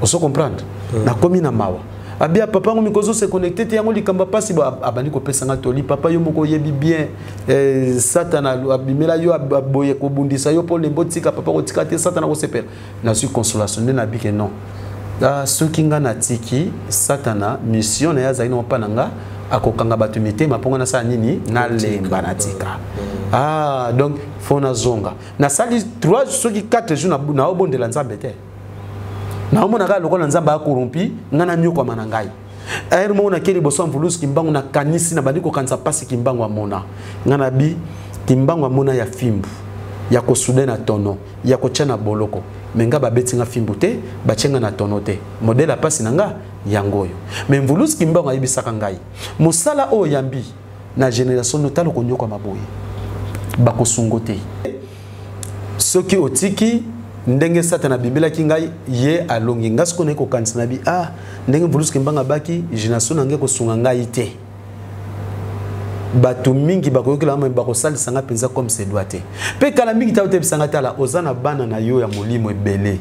ozo comprendre? Nakomi na mawa. Abi ya papa, yango mikolo ozose connecte te, yango likambo mpasi. Abandi kopesa nga toli: papa, yo moko oyebi bien, Satana abimela yo boye kobundisa yo mpo lembo tika papa, kotika te, Satana kosepela. Nazwi consolation nde nabike non. Ah, soki nga natiki, Satana mission na ye azali na mpa na nga, akokanga bato mitema mpo nga nasala nini? Nalemba, natika. Ah, donc fo nazonga. Nasali 3 soki 4 jours naobondela Nzambe te, naomona kaka lokola Nzambe akorompi nga na nyokwama na ngai. Ere moko nakei liboso ya Mvuluzi Kimbangu, nakanisi, nabandi kokanisa mpasi Kimbangu amona. Nga na bi Kimbangu amona ya fimbu ya kosude na tono ya kotia na boloko, me nga babeti nga fimbu te, batie nga na tono te, modele ya mpasi na nga yango oyo. Me Mvuluzi Kimbangu ayebisaka ngai mosala oyo yambi na génération no talo konyokwama boye, bakosungo te soki otiki. Ndenge Satana abimelaki ngai, ye alongi ngai. Sikoyo naye kokanisa na bi ah, ndenge Mvuluzi Kimbangu abaki génération na ngai kosunga ngai te, bato mingi bakoyokela nga, bakosalisa nga mpenza comme se doit te. Mpe kala mingi ntango toyebisa nga: tala, oza na bana na yo ya molimo ebele,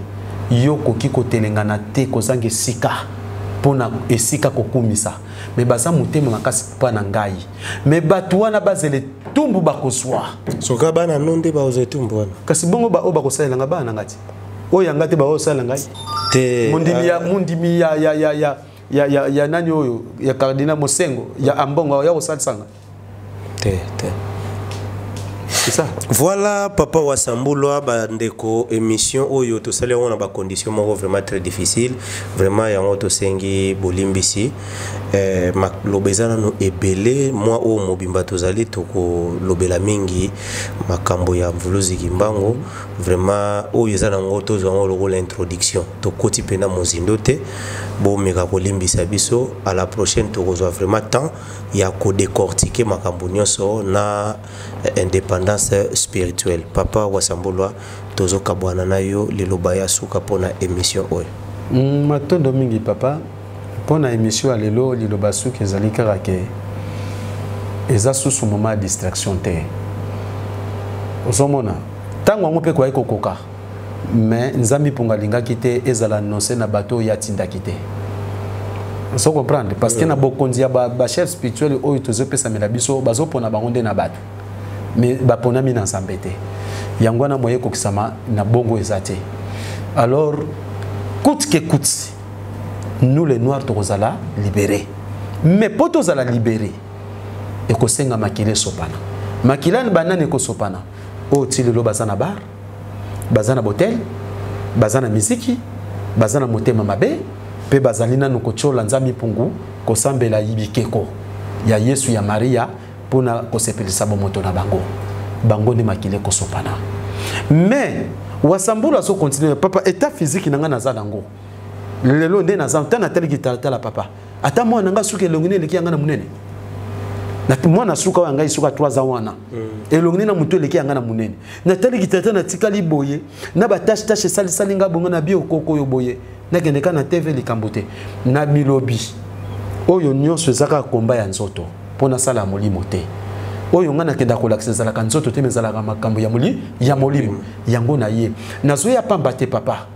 yo okoki kotelengana te kozanga esika mpona esika kokumisa, me baza motema makasi mpa na ngai, me bato wana bazela etumbu bakozwa. Soka bana no nde bakozwa etumbu wana? Kasi bongo baoyo bakosalela nga, bana na ngai ti oyo yanga te, baosalela ngai te. Mondimi ya mondimi ya ya ya ya ya ya ya nani oyo ya cardinal Mosengo ya Ambongo ya kosalisa nga te te. C'est ça. Voilà, papa Wasambulwa, bandeko, émission oyo tosali yango na bacondition moko vraiment très difficile, vraiment yango tosengi bolimbisi. Maloba eza nano ebele, mwa oyo mobimba tozali tokolobela mingi makambo ya Mvuluzi Kimbangu. Vraiment oyo eza nango, tozwa yango lokola introduction, tokoti mpena mozindo te, bomeka kolimbisa biso. À la prochaine tokozwa vraiment temps ya kodécortiquer makambo nyonso na indépendance spirituelle. Papa Wasambulwa, tozokabwana na yo, liloba ya suka mpona émission oyo. Matondo mingi papa mpona émission ya lelo. Liloba suki ezali kaka ke eza susu moment ya distraction te. Ozomona ntango yango mpe koyaki kokoka, mais Nzambe mponga alingaki te ezala annonce na bato oyo atindaki te. Ozo comprendre? Parce que na bokonzi ya bachef spirituel oyo tozopesamela biso, bazopona bango nde na bato, mais baponami na Nzambe te. Yango wana moye ekokisama na bongo eza te. Alors coûte que coûte, nous les Noirs tokozala libéré, mais mpo tozala libéré ekosenga makili esopana. Makila banani ekosopana? Oyo ti lelo baza na bar, baza na botel, baza na miziki, baza na motema mabe, mpe bazali nanu kotiola Nzambe mpungu, kosambela bikeko ya Yesu ya Maria mpona kosepelisa bomoto na bango. Bango nde makila ekosopana. Mais Wasambulu azo continuer papa, état physique na nga naza nango lelo nde naza ntango nataliki talatala papa, ata mwana nga suki elongi ne eleki yanga na monene, mwana suka oyo ngai suka 3 ans wana, elongi ne na motu eleki yanga na monene. Nataliki tata, natikali boye na batache tache esalisali nga bongo na biokoko oyo boye, nakende kaka na TV, likambo te. Na milobi oyo nyonso eza kaka komba ya nzoto mpo nasala ya molimo te. Oyo ngai nakenda kolakisa ezalaka nzoto te, me ezalaka makambo ya ya molimo. Yango na ye nazoya pamba te papa.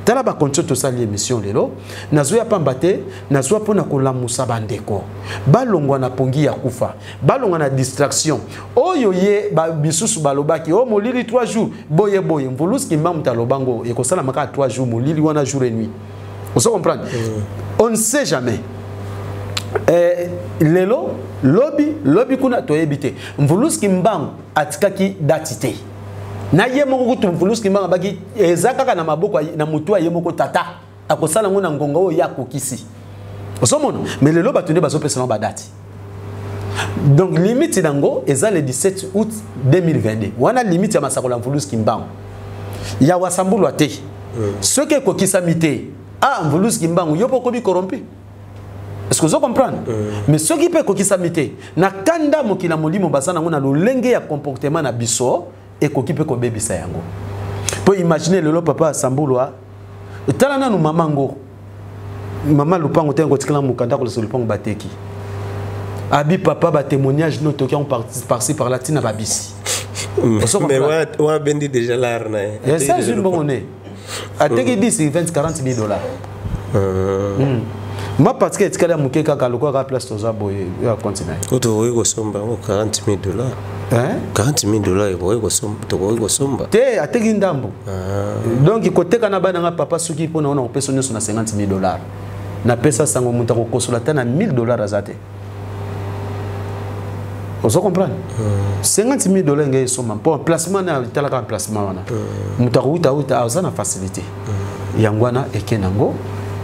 Tala bakonti tosali émission lelo, nazoya pamba te, nazwa mpona kolamusa bandeko balongwa na pongi ya kufa, balongwa na distraction oyo ye misusu balobaki o molili 3 jours boye boye. Mvuluski mbamu alobango ekosalama kaka 3 jours molili wana, jour et nuit. Ozo comprendre? On ne sait jamais. Lelo lobi lobi kuna toyebi te. Mvuluski Mbangu atikaki date te na ye moko kutu. Mvuluski Mbangu abaki eza kaka na maboko na motu ya ye moko tata, akosala yango na ngonga oyo ye akokisi. Ozomona, mais lelo bato nde bazopesa bango badate. Donc limite nango eza le 17 août 2022 wana, limite ya masakolo ya Mvuluski Mbangu ya Wasambulwa te. Soki ekokisami te, ah, Mvuluski Mbangu yo mpo okomi corrompu. Est-ce que vous comprendre? Mais soki mpe ekokisami te, na kanda mokili ya molimo baza nango na lolenge ya comportement na biso, ekoki mpe kobebisa yango. Mpo imagine lelo papa Asambulwa, tala nanu mama ngo, mama lupango te, kotikala mokanda kolesa lupango bateki. Abi papa, batémoignage no toki yango par-ci par-là ntina babisi. Mais wabendi déjà l'art na ye. Esa zwi mbongo ne, ateki 10, 20, 40 000 dollars. Ma parce que etikali ya moke kaka lokola kaka place toza boye ya continent. Oyo tokoki kosomba yango 40 000 dollars? Hein? 40 000 dollars ekoki kosomba, tokoki kosomba. Te, ateki ndambo. Donc koteka na bana nga papa, soki mpona ona kopesa nyonso na 50 000 dollars, napesa sango moto akokosola ata na 1000 dollars aza te. Ozo comprendre? 50 000 dollars ngai esomba mpo emplacement na etalaka emplacement wana, moto akowutawuta aza na facilité. Yango wana eke nango,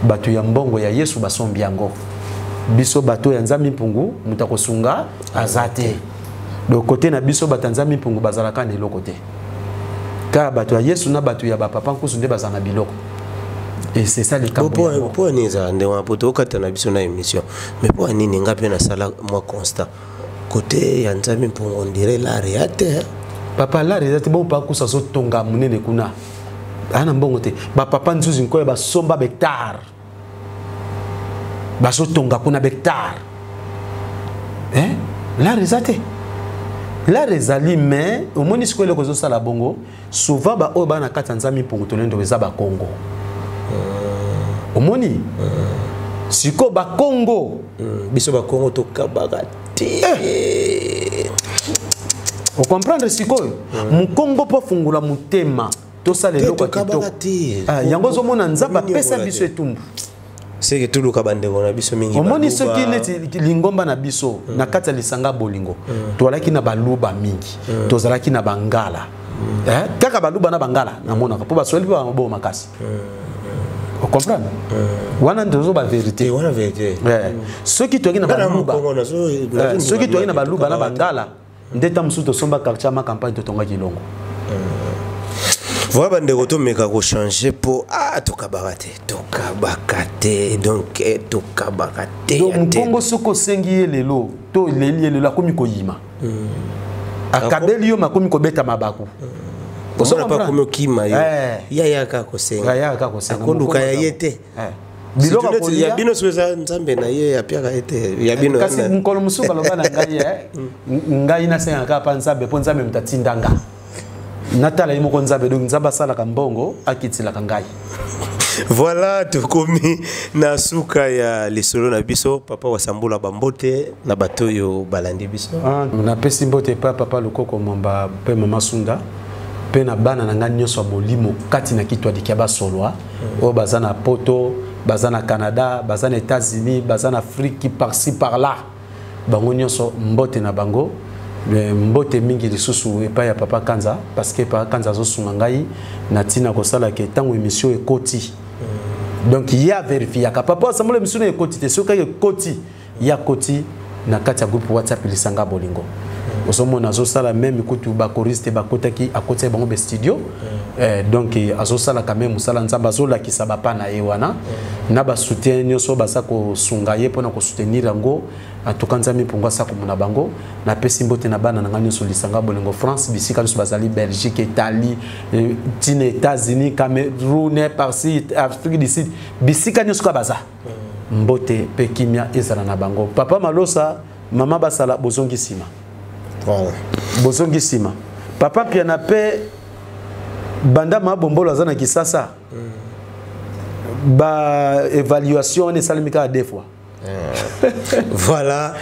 bato ya mbongo ya Yesu basombi yango, biso bato ya Nzambe mpungu moto akosunga aza te. Donc kote na biso bato ya Nzambe mpungu bazalaka na eloko te, kaka bato ya Yesu na bato ya bapapa nkusu nde bazala na biloko. Et c'est ça likambo yango. Mpo nini ezala ndenge wana? Po tokata na biso na émission, mais mpo nini nga mpe nasala mwa constat, kote ya Nzambe mpongo on dirait l'art ya te? Papa, l'art eza te. Bongo papa kusa azotonga monene kuna, aa na mbongo te. Bapapa nzuzi nkoyo basomba bahectare, bazotonga kuna bahectare. Eh? L'art eza te, l'art ezali, mais omoni sikoyo eloko ezosala bongo, souvent baoyo baa na kati ya Nzambe mpungu tolendo eza Bakongo. Omoni sikoyo Bakongo? Biso Bakongo tokabaka te. Ocomprendre sikoyo, mokongo mpo afungola motema tosala eloko ya kitoko. Tokabaka te. Ah, yango ozomona Nzambe apesa biso etumbu. Seke toluka bandeko na biso mingi Omoni, Baluba. soki neti lingomba na biso na kati ya lisanga bolingo, tozalaki na Baluba mingi, tozalaki na Bangala. Eh, kaka Baluba na Bangala namonaka mpo Baswahili mpe bamaboko makasi. Ocomprendre? Wana nde tozo bavérité. Te, wana vérité. Eh, soki toyaki na Nga na Baluba Mokongo Eh, soki toyaki na Baluba na tokabaka te. Bangala nde ta mosusu tosomba quartier ya ma campagne, totongaki elongo. Voilà, bandeko, tomeka kochange mpo ah, tokabaka te, tokabaka te. Donc tokabaka te Donc ya te. Mokongo soki osengi ye lelo to eleli ye lelo, akomi koyima, akabeli yo, makomi kobeta mabaku. Omona mpe akomi okima yo. Eh. Ya yaka kosenga. Ya yaka kosenga. Akoluka ya ye te. Eh. Biloko Surtout neti ya akolia. bino soki eza Nzambe na ye apiaka ye te ya bino. Kasi mokolo mosusu baloba na ngai, ngai nasengaka kaka mpa Nzambe, mpo Nzambe moto atinda nga natala ye moko Nzambe. Donc Nzambe asalaka mbongo, akitilaka ngai. Voilà, tokomi na suka ya lisolo na biso. Papa Wasambula, bambote na bato oyo balandi biso. Ah, napesi mbote epai ya papa Lokoko Mwamba mpe mama Sunda mpe na bana na ngai nyonso ya molimo kati na Kitwadikia basolwa oyo baza na Poto, baza na Canada, baza na États-Unis, baza na Afrique, par-ci par-là, bango nyonso mbote na bango. Mbote mingi lisusu epai ya papa Kanza, parce que papa Kanza azosunga ngai na ntina kosala ke ntango émission ekoti, donc ye averifiaka. Papa asambola, émission na ekoti te. Soki ekoti, ye akoti na kati ya groupe WhatsApp Lisanga Bolingo. Ozomona azosala même kutu bachoristes bakotaki, akotisaki bango bastudio. Donc azosala quand même mosala Nzambe, azolakisa bapa na ye wana na basoutien nyonso baza kosunga ye mpona kosoutenir yango. En tout cas, Nzambe mpongo asa komona bango. Napesi mbote na bana na ngai nyonso, Lisanga Bolingo France, bisika nyonso bazali, Belgique, Italie, ntina États-Unis, Cameroun, par-ci, Afrique du Sud, bisika nyonso kaka baza. Mbote mpe kimia ezala na bango. Papa Malosa, mama Basala, bozongi nsima. Voilà. Bozongi nsima. Papa Piana mpe banda Mabombolo aza na Kisasa, ba évaluation wana esalemi kaka deux fois. Voilà,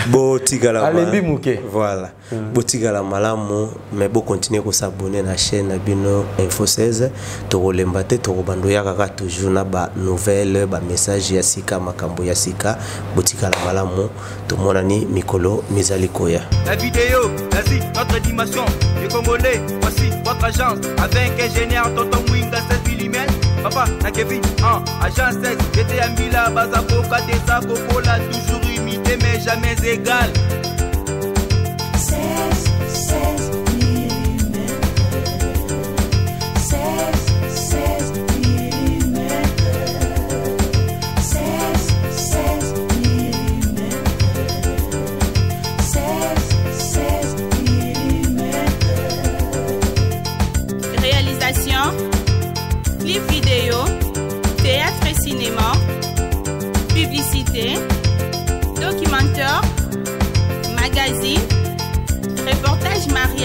botikala Alembi moke. Voilà, botikala malamu, mais bocontinue kos'abonner na chaîne na bino Info 16. Tokolemba te, tokobanda oya kaka toujours na banouvelle, bamessage ya sika, makambo ya sika. Botikala malamu, tomonani mikolo mizali koya. La vidéo, l'Asie, notre dimension. Les Congolais, voici votre agence. Avec ingénieur Tonton Mwinga 16 mm. Papa, na Kevin, 1, agence 16. J'étais à Mila, Bazaboka, Tessa, Coca, toujours imité, mais jamais égal. 16, 16 mm. 16, 16 mm. 16, 16 mm. 16, 16 mm. Réalisation, clip vidéo, théâtre et cinéma, publicité, documentaire, magazine, reportage mariage.